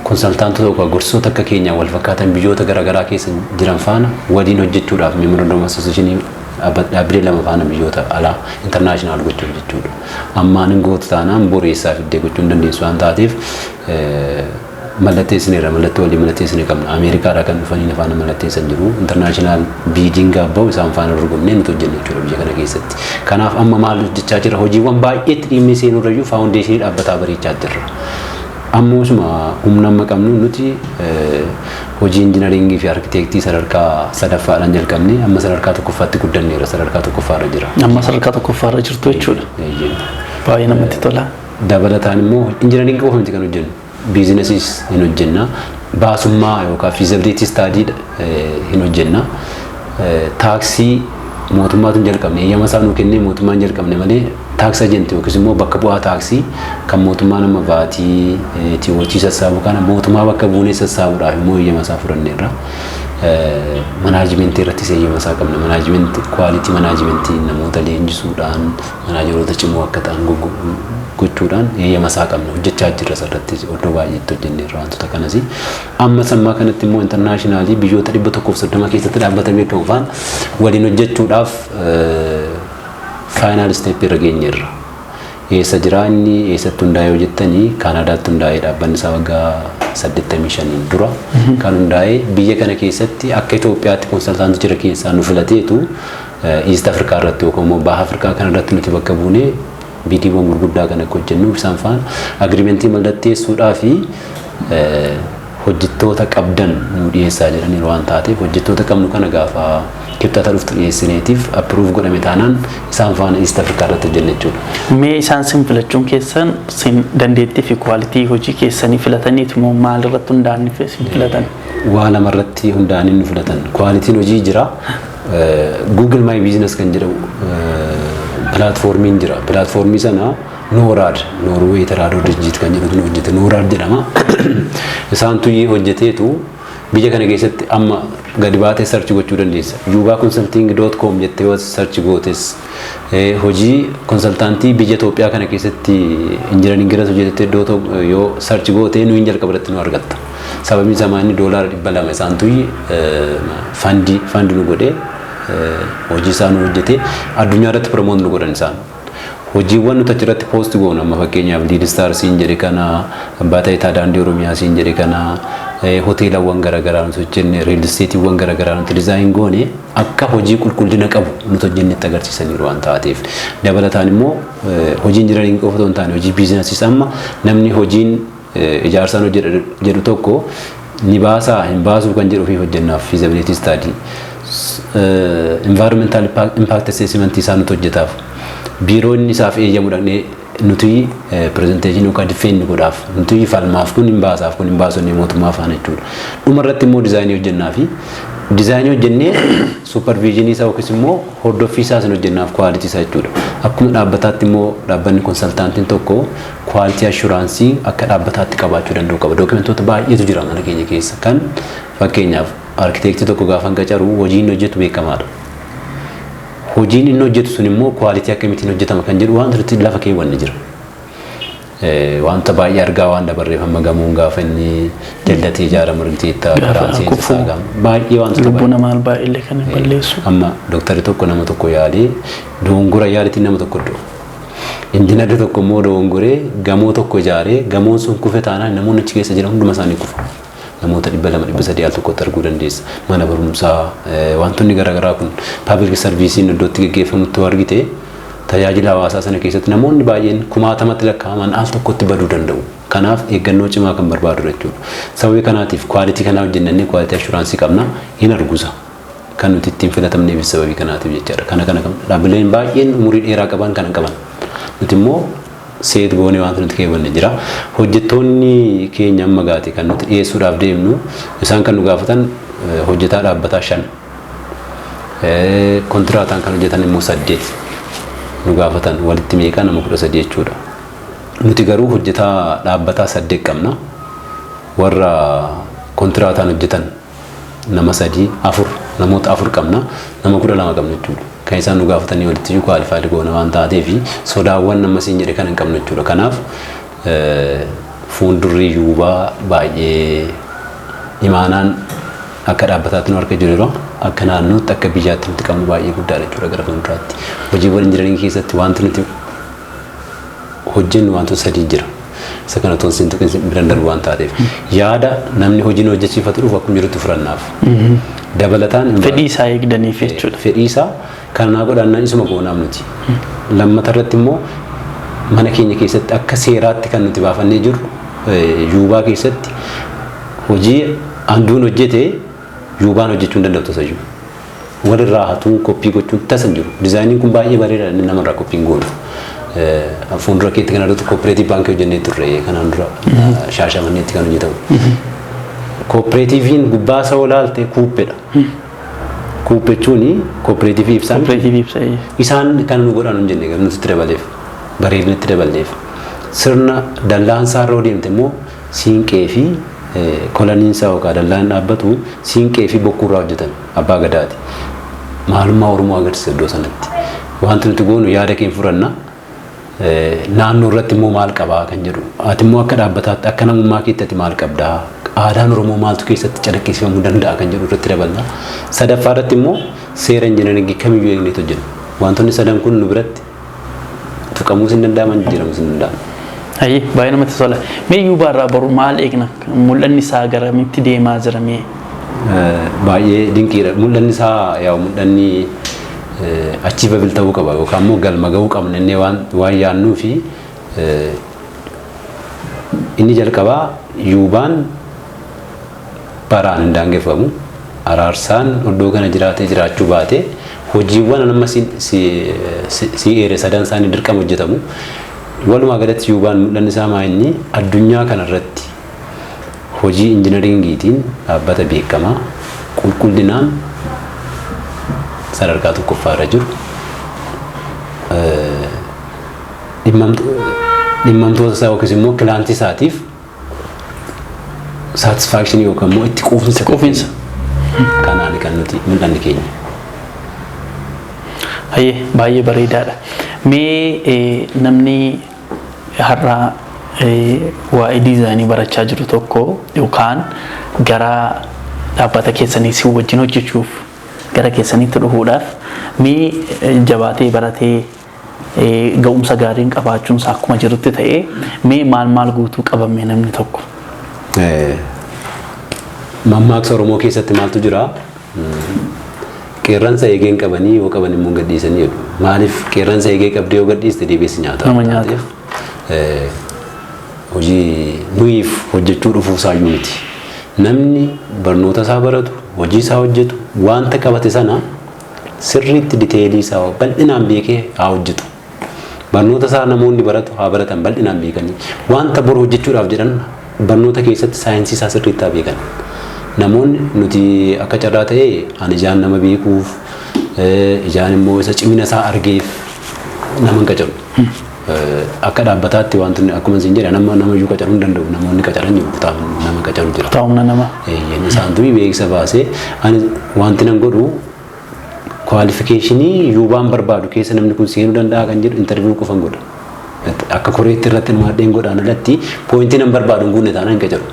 consultantota yookaan gorsoota akka keenyaa wal fakkaatan biyyoota garaagaraa keessa jiran faana waliin hojjechuudhaaf memorandum associationii dhaabbilee lama faana biyyoota alaa international gochuuf jechuudha. Ammaan hin gootu taanaan boreessaa fiddee gochuu hin dandeessu waan taateef mallatteessineerra, mallattoo walii mallatteessine qabna. Ameerikaadhaa kan dhufanii faana mallatteessan jiru. International bidding gaabba'u isaan faana dorgomnee nuti hojjennu jechuudha biyya kana keessatti. Kanaaf amma maal hojjechaa jira? Hojiiwwan baay'eetti dhiibnee seenurrayyuu foundationii dhaabbataa bareechaa jirra. Ammoosuma humna amma qabnu nuti hojii engineeringii fi architectii sadarkaa sadaffaadhaan jalqabne, amma sadarkaa tokkoffaatti guddanneera, sadarkaa tokkoffaarra jira. Amma sadarkaa tokkoffaarra jirtu jechuudha. Baay'ee namatti tola. Dabalataan immoo engineeringii qofa miti kan hojjennu. Businessiis hin hojjenna. Baasummaa yookaan feasibility study hin hojjenna. Taaksii mootummaatu hin jalqabne, eeyyama isaa nuu kennee mootummaan hin jalqabne malee, tax agentii yookiis immoo bakka bu'aa taaksii kan mootummaan amma VATii TOT sassaabu kana mootummaa bakka buunee sassaabuudhaaf immoo eeyyama isaa fudhanneerra. Managementii irrattis eeyyama isaa qabna. Managementii, quality managementii namoota leenjisuudhaan manageroota cimoo akka ta'an gochuudhaan eeyyama isaa qabna. Hojjechaa jirra, irratti iddoo baay'eetti hojjenneerra wantoota kanas. Amma sammaa kanatti immoo internationalii biyyoota 130 keessatti dhaabbata beekamu faana waliin hojjechuudhaaf final stepii irra geenyeerra. Eessa jira inni, eessatti hundaa'e yoo jettanii, Kaanaadaatti hundaa'ee, dhaabbanni isaa waggaa 85 dura kan hundaa'e. Biyya kana keessatti akka Itoophiyaatti consultantii jira keessaa nu filateetu East Africa irratti yookaan immoo Baha Afrikaa kana irratti nuti bakka buunee bidiiwwan gurguddaa kan akka hojjennu isaan faana agreementii mallatteessuudhaa fi hojjettoota qabdan nu dhiyeessaa jedhaniiru. Waan taateef hojjettoota qabnu kana gaafa Kibxata dhuftu dhiyeessineetiif approve godhame taanaan isaan faana East Africa irratti hojjenna jechuudha. Mee isaan sin filachuun keessan sin dandeettii fi quality hojii keessanii filataniitu moo maal irratti hundaa'anii sin filatan? Waa lama irratti hundaa'anii nu filatan. Qualityn hojii jira. Google My Business kan jedhamu platformiin jira. Platformii sana Norad, Noorwee Tiraadoo Dirjit kan jedhutu nu hojjete. Norad jedhama. Isaan tuyyee hojjeteetu biyya kana keessatti amma gadi baatee search gochuu dandeessa. Yuubaa consulting.com jettee yoo search gootes, hojii consultantii biyya Itoophiyaa kana keessatti engineering irratti hojjetettee iddoo yoo search gootee nu hin jalqaba irratti nu argatta. Sababiin isaa inni $200 isaan tuyyi fundii fund nu godhee hojii isaa nu hojjetee addunyaa irratti promote nu godhan isaan. Hojiiwwan nuti achirratti post goonu, amma fakkeenyaaf Lead Star siin jedhe kana, Abbaa Taayitaa Daandii Oromiyaa siin jedhe kana, hoteelawwan garaagaraa nuti hojjenne, real estateiiwwan garaagaraa nuti design goone, akka hojii qulqullina qabu nuti hojjennetti agarsiisaniiru waan taateef. Dabalataan immoo hojii engineeringii qofa otoo hin taane hojii businessiis, amma namni hojiin ijaarsaan hojjedha jedhu tokko ni baasaa hin baasuu kan jedhu ofii hojjennaaf feasibility study. Environmental impact assessment isaa nuti hojjetaaf. Biiroon isaaf eeyyamu dhaqnee nuti presentationii yookaan defend godhaaf, nuti falmaaf, kun hin baasaaf, kun hin baasonni mootummaa faana jechuudha. Dhuma irratti immoo designii hojjennaa fi designii hojjennee supervisionii isaa yookiis immoo hordoffii isaas hin hojjennaaf, quality isaa jechuudha. Akkuma dhaabbataatti immoo dhaabbanni consultantiin tokko quality assuranceii akka dhaabbataatti qabaachuu danda'u qaba. Documentoota baay'eetu jira mana keenya keessa, kan fakkeenyaaf architectii tokko gaafa qacaru hojii inni hojjetu beekamaadha. Hojiin inni hojjetu sun immoo quality akkamitiin hojjetama kan jedhu waan nuti lafa keewwanne jira. Wanta baay'ee argaa waan dabarreef, amma gamoon gaafa inni jallatee ijaaramu argiteetta, karaan seensisaa baay'ee wantoota lubbuu namaa baay'ee kan hin balleessu. Amma dooktarri tokko nama tokko yaalee dogongora yaalitiin nama tokko du'u. Injiinarri tokko immoo dogongoree gamoo tokko ijaaree gamoon sun kufe taanaan namoonni achi keessa jiran hunduma isaanii kufu. Namoota 200, 300 al tokkotti arguu dandeessa. Mana barumsaa, wantoonni garaagaraa kun public serviceiin iddootti gaggeeffamutti argite Tajaajila hawaasaa sana keessatti namoonni baay'een kumaatamatti lakkaa'aman al tokkotti baduu danda'u. Kanaaf eeggannoo cimaa kan barbaadu jechuudha. Sababii kanaatiif quality kanaa hojjennee quality assurance qabna, hin argusa. Kan nuti ittiin filatamneef sababii kanaatiif jechaadha. Kana dhaabbileen baay'een umurii dheeraa qaban kana qaban. Nuti immoo seet goonee wanta nuti keewwanne jira. Hojjettoonni keenya amma gaate kan nuti dhiyeessuudhaaf deemnu, isaan kan nu gaafatan hojjetaa dhaabbataa shan. Kontiraataan kan hojjetan immoo saddeet nu gaafatan, walitti meeqa, nama 13 jechuudha. Nuti garuu hojjetaa dhaabbataa saddeet qabna. Warra kontiraataan hojjetan nama sadii, afur, namoota afur qabna, nama 12 qabna jechuudha. Kan isaan nu gaafatanii walitti iyyuu qualified goona waan taateef sodaawwan nama siin jedhe kan hin qabnu jechuudha. Kanaaf fuuldurri yuubaa baay'ee imaanaan akka dhaabbataatti nu harka jiru, akka naannootti, akka biyyaatti nuti qabnu baay'ee guddaadha jechuudha gara fuulduraatti. Hojiiwwan injinaringii keessatti wanti nuti hojjennu wantoota sadii jira. Isa kana otoo hin tuqin biraan darbu waan taateef. Yaada namni hojii nu hojjechiifatu dhufu akkuma jirutti fudhannaaf. Dabalataan Fedhii isaa eegdaniif jechuudha. Fedhii isaa kana naa godhannaan isuma goonaaf nuti. Lammata irratti immoo mana keenya keessatti akka seeraatti kan nuti baafannee jirru, yuubaa keessatti hojii anduun hojjete yuubaan hojjechuu hin danda'u tasayyuu. Walirraa hatuun, copy gochuun tasa hin jiru. Designiin kun baay'ee bareeda, inni namarraa copy hin goonu. Fuuldura keetti kan argatu cooperative baankii hojjennee turre kanaan dura, Shaashamanneetti kan hojjetamu. Cooperativiin gubbaa isaa olaalte kuuppeedha. Kuuppe jechuun cooperative ibsaan. Cooperative ibsa. Isaan kan nu godhan hin jenne, garuu nuti itti dabaleef, bareedina itti daballeef. Sirna dallaansaa irra deemte immoo siinqee fi columniinsaa yookaan dallaan dhaabbatu siinqee fi bokkuurraa hojjetame, abbaa gadaati. Maalummaa Oromoo agarsiisa iddoo sanatti. Wanti nuti goonu yaada keenya fudhanna. Naannoo irratti immoo maal qabaa kan jedhu. Ati immoo akka dhaabbataatti, akka namummaa keetti ati maal qabdaa? Aadaan Oromoo maaltu keessatti calaqqisiifamuu danda'a kan jedhu irratti daballa. Sadaffaa irratti immoo seera injinaringii kamiyyuu eegneetu hojjenna. Wantoonni sadan kun nu biratti tuqamuus hin danda'aman, jijjiiramuus hin danda'aman. Ayi, baay'ee namatti tola. Mee yuubaarraa boru maal eegna? Mul'anni isaa garamitti deemaa jira mee? Baay'ee dinqiidha. Mul'anni isaa, yaa'u, mul'anni achievable ta'uu qaba yookaan immoo galma ga'uu qabna inni waan yaadnuu fi inni jalqabaa yuubaan baraan hin daangeffamu. Araarsaan iddoo kana jiraatee jiraachuu baate, hojiiwwan amma si eere sadan isaanii dirqama hojjetamu. Walumaa galatti yuubaan mul'anni isaa maa inni addunyaa kanarratti hojii injinaringiitiin dhaabbata beekamaa, qulqullinaan sadarkaa tokkoffaa irra jiru, dhimmamtoota isaa yookiis immoo clientii isaatiif satisfactionii yookaan immoo itti quufinsa Quufinsa. Kanaan kan nuti mul'anni keenya. Hayyee, baay'ee bareedaadha. Mee namni har'a waa'ee designii barachaa jiru tokko yookaan gara dhaabbata keessanii si wajjin hojjechuuf gara keessanitti dhufuudhaaf, mee jabaatee baratee ga'umsa gaariin qabaachuun isaa akkuma jirutti ta'ee, mee maal maal guutuu qabame namni tokko? Mammaaksa Oromoo keessatti maaltu jira? Qeerransa eegeen qabanii yoo qaban immoo gadhiisanii jedhu. Maaliif qeerransa eegee qabdee yoo gadhiiste deebi'ee nyaata? Nama nyaata. Hojii nuyiif hojjechuu dhufuu isaayyuu miti. Namni barnoota isaa baratu, hojii isaa hojjetu, wanta qabate sana sirriitti detailii isaa bal'inaan beekee haa hojjetu. Barnoota isaa namoonni baratu haa baratan bal'inaan beekanii. Wanta boru hojjechuudhaaf jedhan barnoota keessatti saayinsii isaa sirriitti haa beekan. Namoonni nuti akka carraa ta'ee ani ijaan nama beekuuf, ijaan immoo isa cimina isaa argeef nama hin qacaru. Akka dhaabbataatti wanti akkuma isin jedha nama namayyuu qacaruu hin danda'u, namoonni qacaran jiru, kutaa nama qacaru jira. Kutaa humna namaa. Isaan durii beeksisa baasee ani wanti nan godhu qualificationii yuubaan barbaadu keessa namni kun seenuu danda'a kan jedhu interview qofan godha. Akka koreetti irratti hirmaadheen godhaan alatti pointii nan barbaadu hin guunne taanaan hin qacaru.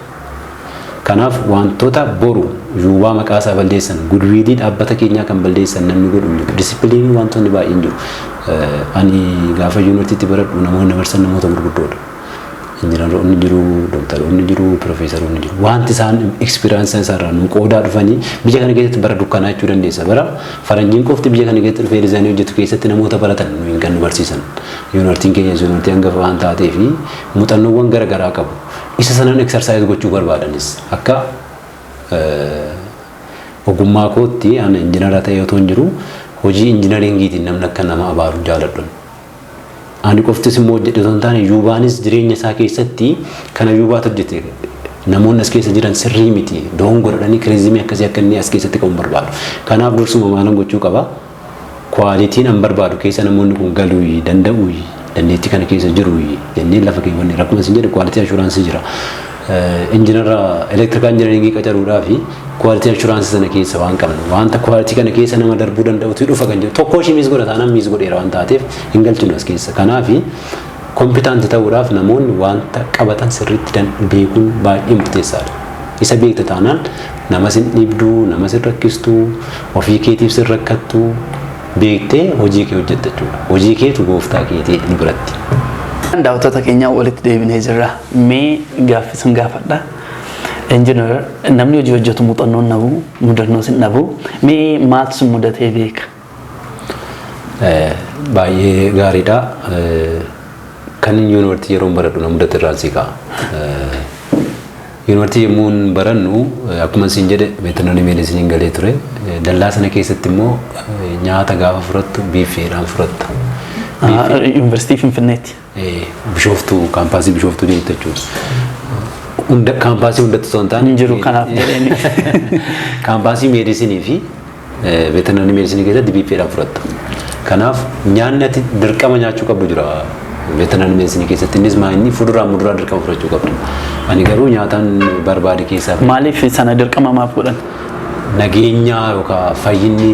Kanaaf wantoota boru yuubaa maqaa isaa balleessan, goodwillii dhaabbata keenyaa kan balleessan namni godhu hin jiru. Disciplineii wantoonni baay'een jiru. Ani gaafa yuunivarsiitii baradhu namoonni barsan namoota gurguddoodha. Injiinaroonni jiru, dooktaroonni jiru, piroofeesaroonni jiru. Wanti isaan experience isaarraa nu qoodaa dhufanii biyya kana keessatti bara dukkanaa jechuu dandeessa. Bara faranjiin qofti biyya kana keessatti dhufee design hojjetu keessatti namoota baratan nu hin kan nu barsiisan. Yuunivarsiitiin keenya yuunivarsiitii hangafa waan taatee fi muuxannoowwan gara garaa qabu. Isa sanaan exercise gochuu barbaadanis akka ogummaa kootti ani injiinara ta'ee otoo hin jiru hojii engineeringiitiin namni akka nama abaaru jaaladhu. Ani qoftis immoo hojjedhe otoo hin taane, yuubaanis jireenya isaa keessatti kana yuubaatu hojjete. Namoonni as keessa jiran sirrii miti. Doon godhanii criticism akkasii akka inni as keessatti qabu barbaadu. Kanaaf dursuma maalan gochuu qaba? Qualityn an barbaadu keessa namoonni kun galuu danda'uu, dandeettii kana keessa jiru jennee lafa keewwanne. Rakkuma isin jedhe, quality assurance jira. Injiinara electrical engineering qacaruudhaa fi quality assurance sana keessa waan qabnu, wanta quality kana keessa nama darbuu danda'utu dhufa kan jedhu tokko ishii miss godha taanaan miss godheera waan taateef hin galchinu as keessa. Kanaafi competent ta'uudhaaf namoonni wanta qabatan sirriitti beekuun baay'ee murteessaadha. Isa beekta taanaan nama sin dhiibduu, nama sin rakkistuu, ofii keetiif sin rakkattuu, beektee hojii kee hojjetta jechuudha. Hojii keetu gooftaa keetii nu biratti. Daawwattoota keenya, walitti deebinee jirra. Mee gaaffii sin gaafadha. Injiinar, namni hojii hojjetu muuxannoo hin dhabu, mudannoo sin dhabu. Mee maaltu sin mudatee beeka? Baay'ee gaariidha. Kan yuunivarsiitii yeroo baradhu na mudate irraan si ka'a. Yuunivarsiitii yommuu barannu, akkuma isin jedhe, veterinary medicineiin galee ture. Dallaa sana keessatti immoo nyaata gaafa fudhattu buffetdhaan fudhatta. Yuunivarsiitii Finfinneetti. Bishooftuu, kaampaasii Bishooftuu jirtu jechuudha. Hunda kaampaasii hundatti osoo hin taane. Hin jiru kanaaf jedheen. Kaampaasii medicine fi veterinary medicine keessatti buffetdhaan fudhatta. Kanaaf nyaanni ati dirqama nyaachuu qabdu jira. Veterinary medicine keessatti innis maa inni fuduraa muduraa dirqama fudhachuu qabdu. Ani garuu nyaataan barbaade keessaa. Maaliif sana dirqama maaf godhan? Nageenya yookaan fayyinni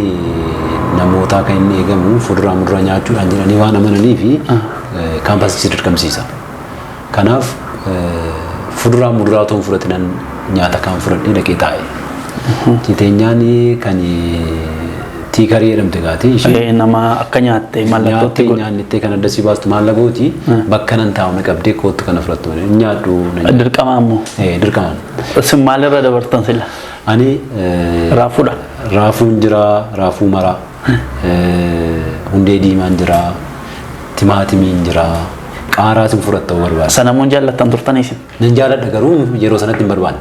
namootaa kan inni eegamu fuduraa muduraa nyaachuudhaan jedhanii waan amananii fi kaampaasichi dirqamsiisa. Kanaaf fuduraa muduraa otoo hin fudhatinan nyaata kaan fudhadhee dhaqee taa'e. Citeenyaan kan tiikarii jedhamte gaati ishee. Nama akka nyaatte mallattootti godhu. Nyaannittee kan adda si baastu mallagooti bakka nan taa'u na qabdee kootu kana fudhattu malee nyaadhu. Dirqama ammoo. Dirqamaan. Isin maalirra dabartan sila? Ani Raafuudha. Raafuun jira, raafuu maraa, hundee diimaan jira, timaatimiin jira, qaaraa sin fudhatta barbaada. Sanamuun jaallattan turtan isin? Nan jaalladha, garuu yeroo sanatti hin barbaanne.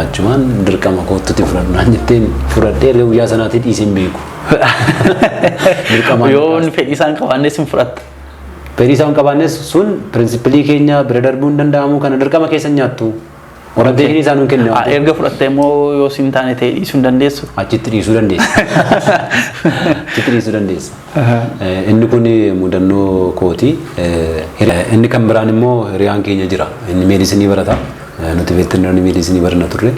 Achumaan dirqama koottutti fudhadhu naan jetteen fudhadhee erga guyyaa sanaatti dhiisee hin beeku. Dirqamaan. Yoo fedhii isaan qabaannes hin fudhatta. Fedhii isaan qabaannes sun principle keenya bira darbuu hin danda'amu, kana dirqama keessa nyaattu. Orientation isaan nuun kenne waan ta'eef. Erga fudhattee immoo yoo siin taane ta'e dhiisuu hin dandeessu. Achitti dhiisuu dandeessa. Achitti dhiisuu dandeessa. Inni kun mudannoo kooti. Inni kan biraan immoo hiriyaan keenya jira. Inni medicine barata. Nuti veterinary medicine baranna turre.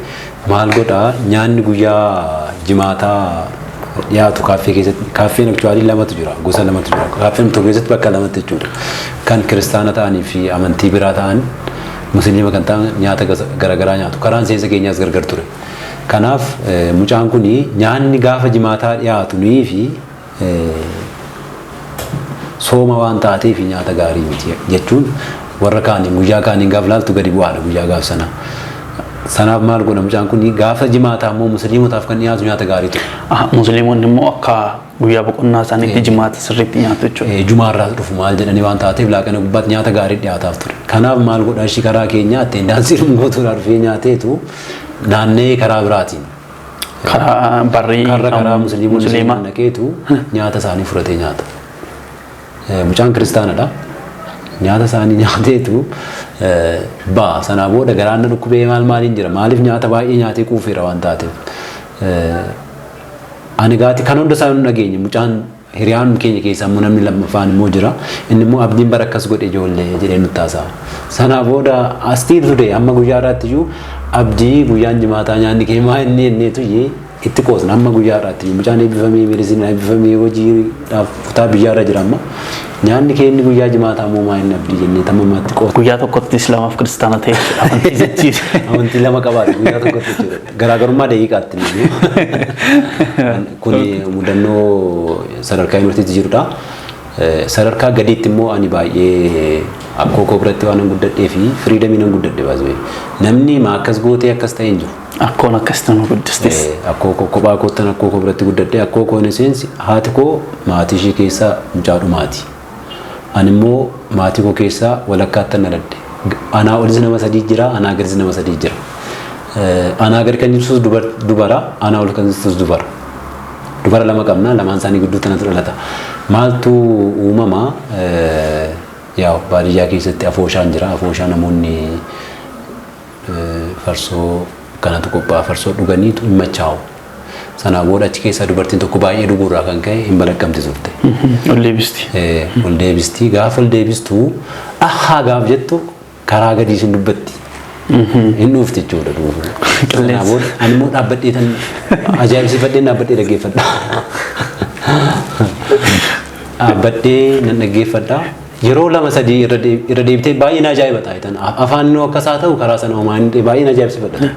Maal godhaa, nyaanni guyyaa jimaataa dhiyaatu kaaffee keessatti, kaaffeen actually lamatu jira, gosa lamatu jira, kaaffeen tokko keessatti bakka lamatti jechuudha. Kan kiristaana ta'anii fi amantii biraa ta'an, musliima kan ta'an, nyaata garaagaraa nyaatu. Karaan seensa keenyaas gargar ture. Kanaaf mucaan kun nyaanni gaafa jimaataa dhiyaatu nuyi fi sooma waan taateef nyaata gaarii miti jechuun warra kaaniin guyyaa kaaniin gaaf laaltu gadi bu'aadha guyyaa gaaf sana. Sanaaf maal godha mucaan kun? Gaafa jimaataa immoo musliimotaaf kan dhiyaatu nyaata gaarii ture. Musliimonni immoo akka guyyaa boqonnaa isaaniitti jimaata sirriitti nyaatu jechuudha. Jumaarraa dhufu maal jedhanii waan taateef laaqana gubbaatti nyaata gaarii dhiyaataaf ture. Kanaaf maal godha, ishii karaa keenyaa attendance gootuudhaa dhufee nyaateetu naanna'ee karaa biraatiin. Karaa barrii karra karaa musliimonni musliimaa. Naqeetu nyaata isaanii fudhatee nyaata. Mucaan kiristaanadha. Nyaata isaanii nyaateetu ba'a. Sanaa booda garaan na dhukkubee maal maaliin jira. Maaliif nyaata baay'ee nyaatee quufeera waan taateef. Ani gaati kan hunda isaa hin dhageenye, mucaan hiriyaan keenya keessaa immoo namni lammaffaan immoo jira. Inni immoo abdiin bara akkas godhe ijoollee jedhee nutti haasa'a. Sanaa booda astiin ture hamma guyyaa irraatti iyyuu abdii guyyaan jimaataa nyaanni kee maa inni inneetu itti qoosna hamma guyyaa irraatti iyyuu. Mucaan eebbifamee, medicine eebbifamee, hojiidhaaf kutaa biyyaarra jira amma. Nyaanni kee inni guyyaa jimaataa immoo maa inni abdii jennee tamamaatti qoosna. Guyyaa tokkotti islaamaaf kiristaana ta'e jechuudha. Amantii jijjiire. Amantii lama qabaate guyyaa tokkotti jechuudha. Garaagarummaa daqiiqaatti inni. Kuni mudannoo sadarkaa yuunivarsiitii jirudha. Sadarkaa gadiitti immoo ani baay'ee akkoo koo biratti waan guddadhee fi freedomii nan guddadhe baasee. Namni maa akkas gootee akkas ta'e hin jiru. Akkoon akkasitti nu guddistes. Akkoo koo kophaa koottan akkoo koo biratti guddadhe. Akkoo koo seensi haati koo maatii ishee keessaa mucaa dhumaati. Ani immoo maatii koo keessaa walakkaatti dhaladhe. Anaa olis nama sadii jira, anaa gadis nama sadii jira. Anaa gadi kan jirtus dubara, anaa ol kan jirtus dubara. Dubara lama qabna, lamaan isaanii gidduutti natu dhalata. Maaltu uumama? Yaa, baadiyyaa keessatti afooshaan jira. Afooshaa namoonni farsoo kanatu qophaa'a. Farsoo dhuganiitu hin machaa'u. Sanaa booda achi keessaa dubartiin tokko baay'ee dhuguurraa kan ka'e hin balaqqamti turte. Ol deebisti. Ol deebisti. Gaafa ol deebistu ahaa gaaf jettu karaa gadii isin dubbatti. Hin dhuufti jechuudha dhuufu. Sanaa booda ani immoo dhaabbadhee tan ajaa'ibsiifadhee dhaabbadhee dhaggeeffadha. Dhaabbadhee nan dhaggeeffadha. Yeroo lama sadii irra deebitee baay'ee na ajaa'iba taa'e. Afaan inni akkas haa ta'u karaa sana homaa inni baay'ee na ajaa'ibsiifadha.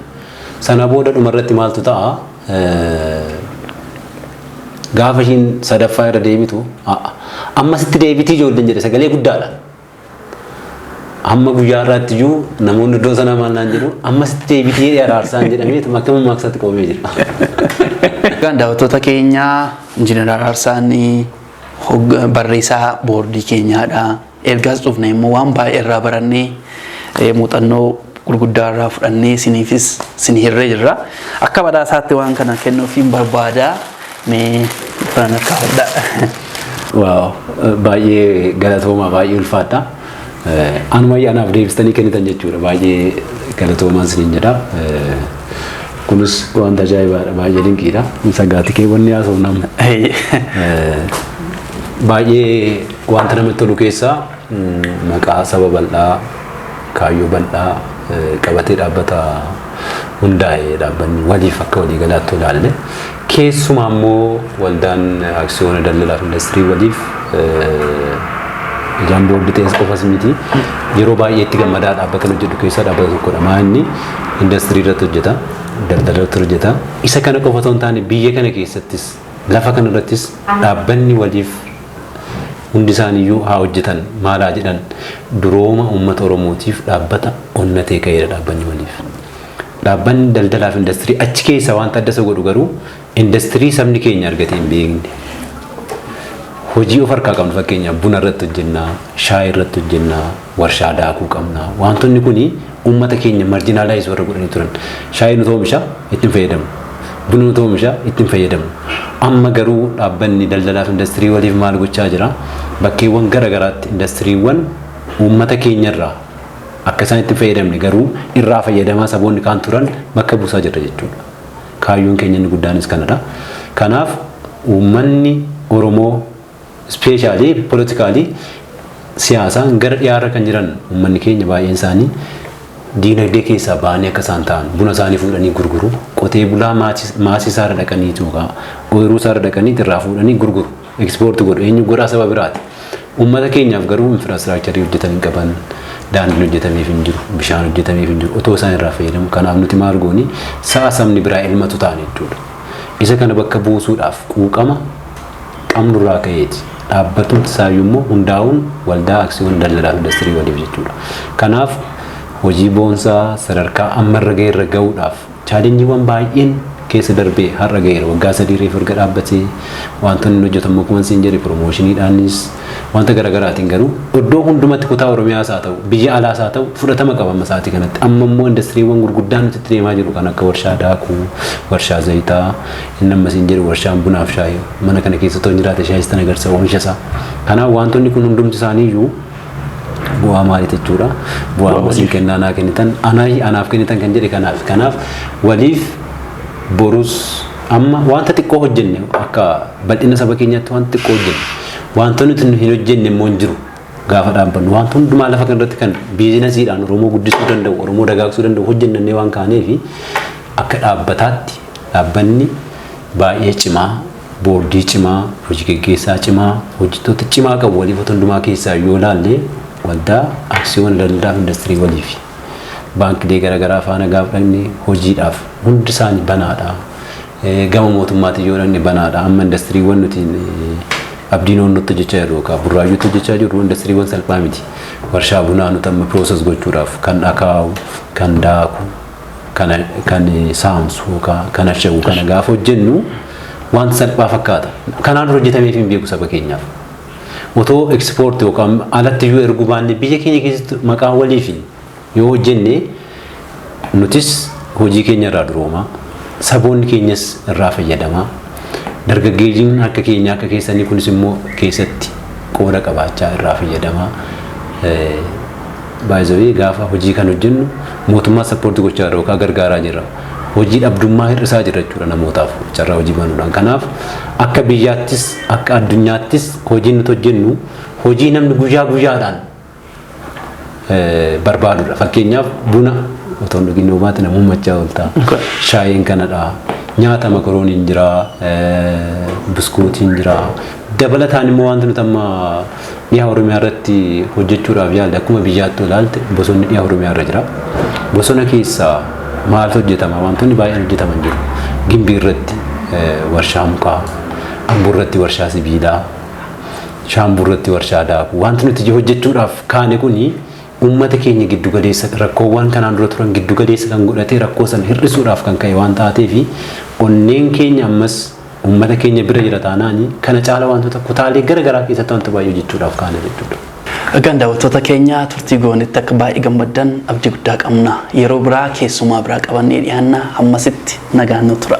Sana booda dhumarratti maaltu ta'a? Gaafa ishiin sadaffaa irra deebitu ammasitti deebitii ijoolleen jedhe sagalee guddaadha. Hamma guyyaa irraatti iyyuu namoonni iddoo sanaa maal naan jedhu, ammasitti deebitii Araarsaan jedhamee akka mammaaksaatti qabamee jira. Egaan daawwattoota keenyaa, Injiinar Araarsaan barreessaa boordii keenyaadha. Ergaas dhufne immoo waan baay'ee irraa barannee, muuxannoo gurguddaa irraa fudhannee isiniifis isin hirree jirra. Akka badhaasaatti waan kana kennuufiin barbaada. Mee kanan harkaa fudhaa. Wow, baay'ee galatoomaa, baay'ee ulfaadha. Anumayyaa anaaf deebistanii kennitan jechuudha. Baay'ee galatoomaan isiniin jedha. Kunis wanta ajaa'ibaadha, baay'ee dinqiidha. Sagaati kee wanni haasofnamu. Baay'ee wanta namatti tolu keessaa maqaa saba bal'aa, kaayyoo bal'aa qabatee dhaabbata hundaa'e dhaabbanni waliif akka waliigalaatti ilaalle. Keessumaa immoo waldaan aksiyoona daldalaa fi industirii waliif ijaan boordii ta'es qofas miti, yeroo baay'ee itti gammadaa dhaabbata hojjetu keessaa dhaabbata tokkodha. Maa inni industirii irratti hojjeta, daldala irratti hojjeta. Isa kana qofa otoo hin taane biyya kana keessattis, lafa kana irrattis dhaabbanni waliif hundi isaaniiyyuu haa hojjetan maalaa jedhan, durooma uummata Oromootiif dhaabbata onnatee ka'eedha dhaabbanni waliif. Dhaabbanni daldalaa fi industirii achi keessa wanta adda isa godhu garuu industirii sabni keenya argatee hin beekne. Hojii of harkaa qabnu, fakkeenyaaf buna irratti hojjennaa, shaayii irratti hojjennaa, warshaa daakuu qabna. Wantoonni kuni uummata keenya marginalize warra godhanii turan. Shaayii nuti oomisha ittiin fayyadamu. Buna nuti oomisha ittiin fayyadamu. Amma garuu dhaabbanni daldalaa fi industirii waliif maal gochaa jira? Bakkeewwan gara garaatti industiriiwwan uummata keenyarraa akka isaan itti fayyadamne garuu irraa fayyadamaa saboonni kaan turan bakka buusaa jirra jechuudha. Kaayyoon keenya inni guddaanis kanadha. Kanaaf uummanni Oromoo especially politically siyaasaan gara dhiyaarra kan jiran uummanni keenya baay'een isaanii diinagdee keessaa ba'anii akka isaan ta'an, buna isaanii fuudhanii gurguru, qotee bulaa maasii isaarra dhaqanii yookaan ooyiruu isaarra dhaqanii irraa fuudhanii gurguru, export godhu, eenyu godhaa, saba biraati. Uummata keenyaaf garuu infrastructurii hojjetan hin qaban, daandiin hojjetameef hin jiru, bishaan hojjetameef hin jiru, otoo isaan irraa fayyadamu. Kanaaf nuti maal gooni? Sa'a sabni biraa ilmatu ta'an jechuudha. Isa kana bakka buusuudhaaf quuqama qabnurraa ka'eeti. Dhaabbatumti isaayyuu immoo hundaa'uun waldaa aksiyoon daldalaa fi industirii waliif jechuudha. Kanaaf hojii boonsaa sadarkaa ammarra ga'eerra ga'uudhaaf challengeiiwwan baay'een keessa darbee har'a ga'eera. Waggaa 3 reefu erga dhaabbatee wantoonni inni hojjetamu akkuma siin jedhe promotioniidhaanis wanta garaagaraatiin garuu iddoo hundumatti kutaa Oromiyaas haa ta'u biyya alaas haa ta'u fudhatama qaba amma sa'aatii kanatti. Amma immoo industiriiwwan gurguddaan nuti itti deemaa jiru kan akka warshaa daakuu, warshaa zayitaa, inni amma siin jedhu warshaan bunaaf shaayii mana kana keessa otoo hin jiraate shaayis tan agarsiisa oomisha isaa. Kanaaf wantoonni kun hundumti isaanii iyyuu bu'aa maaliiti jechuudha? Bu'aa amasiin kennaa naa kennitan, anaaf kennitan kan jedhe kanaaf. Kanaaf waliif borus amma wanta xiqqoo hojjenne, akka bal'ina saba keenyaatti wanta xiqqoo hojjenne, wantoonni nuti hin hojjenne immoo hin jiru. Gaafa dhaabbannu wanta hundumaa lafa kanarratti kan businessiidhaan Oromoo guddisuu danda'u, Oromoo dagaagsuu danda'u hojjennannee waan kaaneefi akka dhaabbataatti dhaabbanni baay'ee cimaa, boordii cimaa, hojii geggeessaa cimaa, hojjettoota cimaa qabu waliif hundumaa keessaa yoo ilaalle waldaa aksiyoona daldalaa fi industirii waliifi. Baankilee garaagaraa faana gaafa dhaqne hojiidhaaf hundi isaanii banaadha. Gama mootummaatiin yoo dhaqne banaadha. Amma industiriiwwan nuti Abdii Noonnootti hojjechaa jirru yookaan Burraayyuutti hojjechaa jirru indastiriiwwan salphaa miti. Warshaa bunaa nuti amma process gochuudhaaf kan akaa'u, kan daaku, kan saamsu yookaan kan ashagu kana gaafa hojjennu wanta salphaa fakkaata. Kanaan dura hojjetameef hin beeku saba keenyaaf. Otoo export yookaan alatti iyyuu erguu baanne, biyya keenya keessatti maqaa walii fi yoo hojjenne, nutis hojii keenya irraa duroomaa, saboonni keenyas irraa fayyadamaa, dargaggeeyyiin akka keenya akka keessanii kunis immoo keessatti qooda qabaachaa irraa fayyadamaa. Baay'ee gaafa hojii kan hojjennu mootummaa support gochaa jirra yookaan gargaaraa jirra. Hojii dhabdummaa hir'isaa jira jechuudha namootaaf carraa hojii banuudhaan. Kanaaf akka biyyaattis akka addunyaattis hojiin nuti hojjennu hojii namni guyyaa guyyaadhaan barbaadudha. Fakkeenyaaf, buna otoo hin dhugin homaatti namummaa machaa oolta. Shaayiin kanadha. Nyaata makarooniin jira, biskuutiin jira. Dabalataan immoo wanti nuti amma dhiha Oromiyaa irratti hojjechuudhaaf yaalle, akkuma biyyaatti ilaalte, bosonni dhiha Oromiyaa irra jira. Bosona keessaa maaltu hojjetama? Wantoonni baay'een hojjetaman jiru. Gimbii irratti warshaa mukaa, Amboo irratti warshaa sibiilaa, Shaambuu irratti warshaa daakuu. Wanti nuti hojjechuudhaaf kaane kuni uummata keenya giddu galeessa, rakkoowwan kanaan dura turan giddu galeessa kan godhatee rakkoo sana hir'isuudhaaf kan ka'e waan taateef, onneen keenya ammas uummata keenya bira jira taanaan, kana caala wantoota kutaalee gara garaa keessatti wanta baay'ee hojjechuudhaaf kaane jechuudha. Egaan daawwattoota keenya, turtii goonetti akka baay'ee gammaddan abdii guddaa qabna. Yeroo biraa keessumaa biraa qabannee dhiyaanna. Hammasitti nagaan nu tura.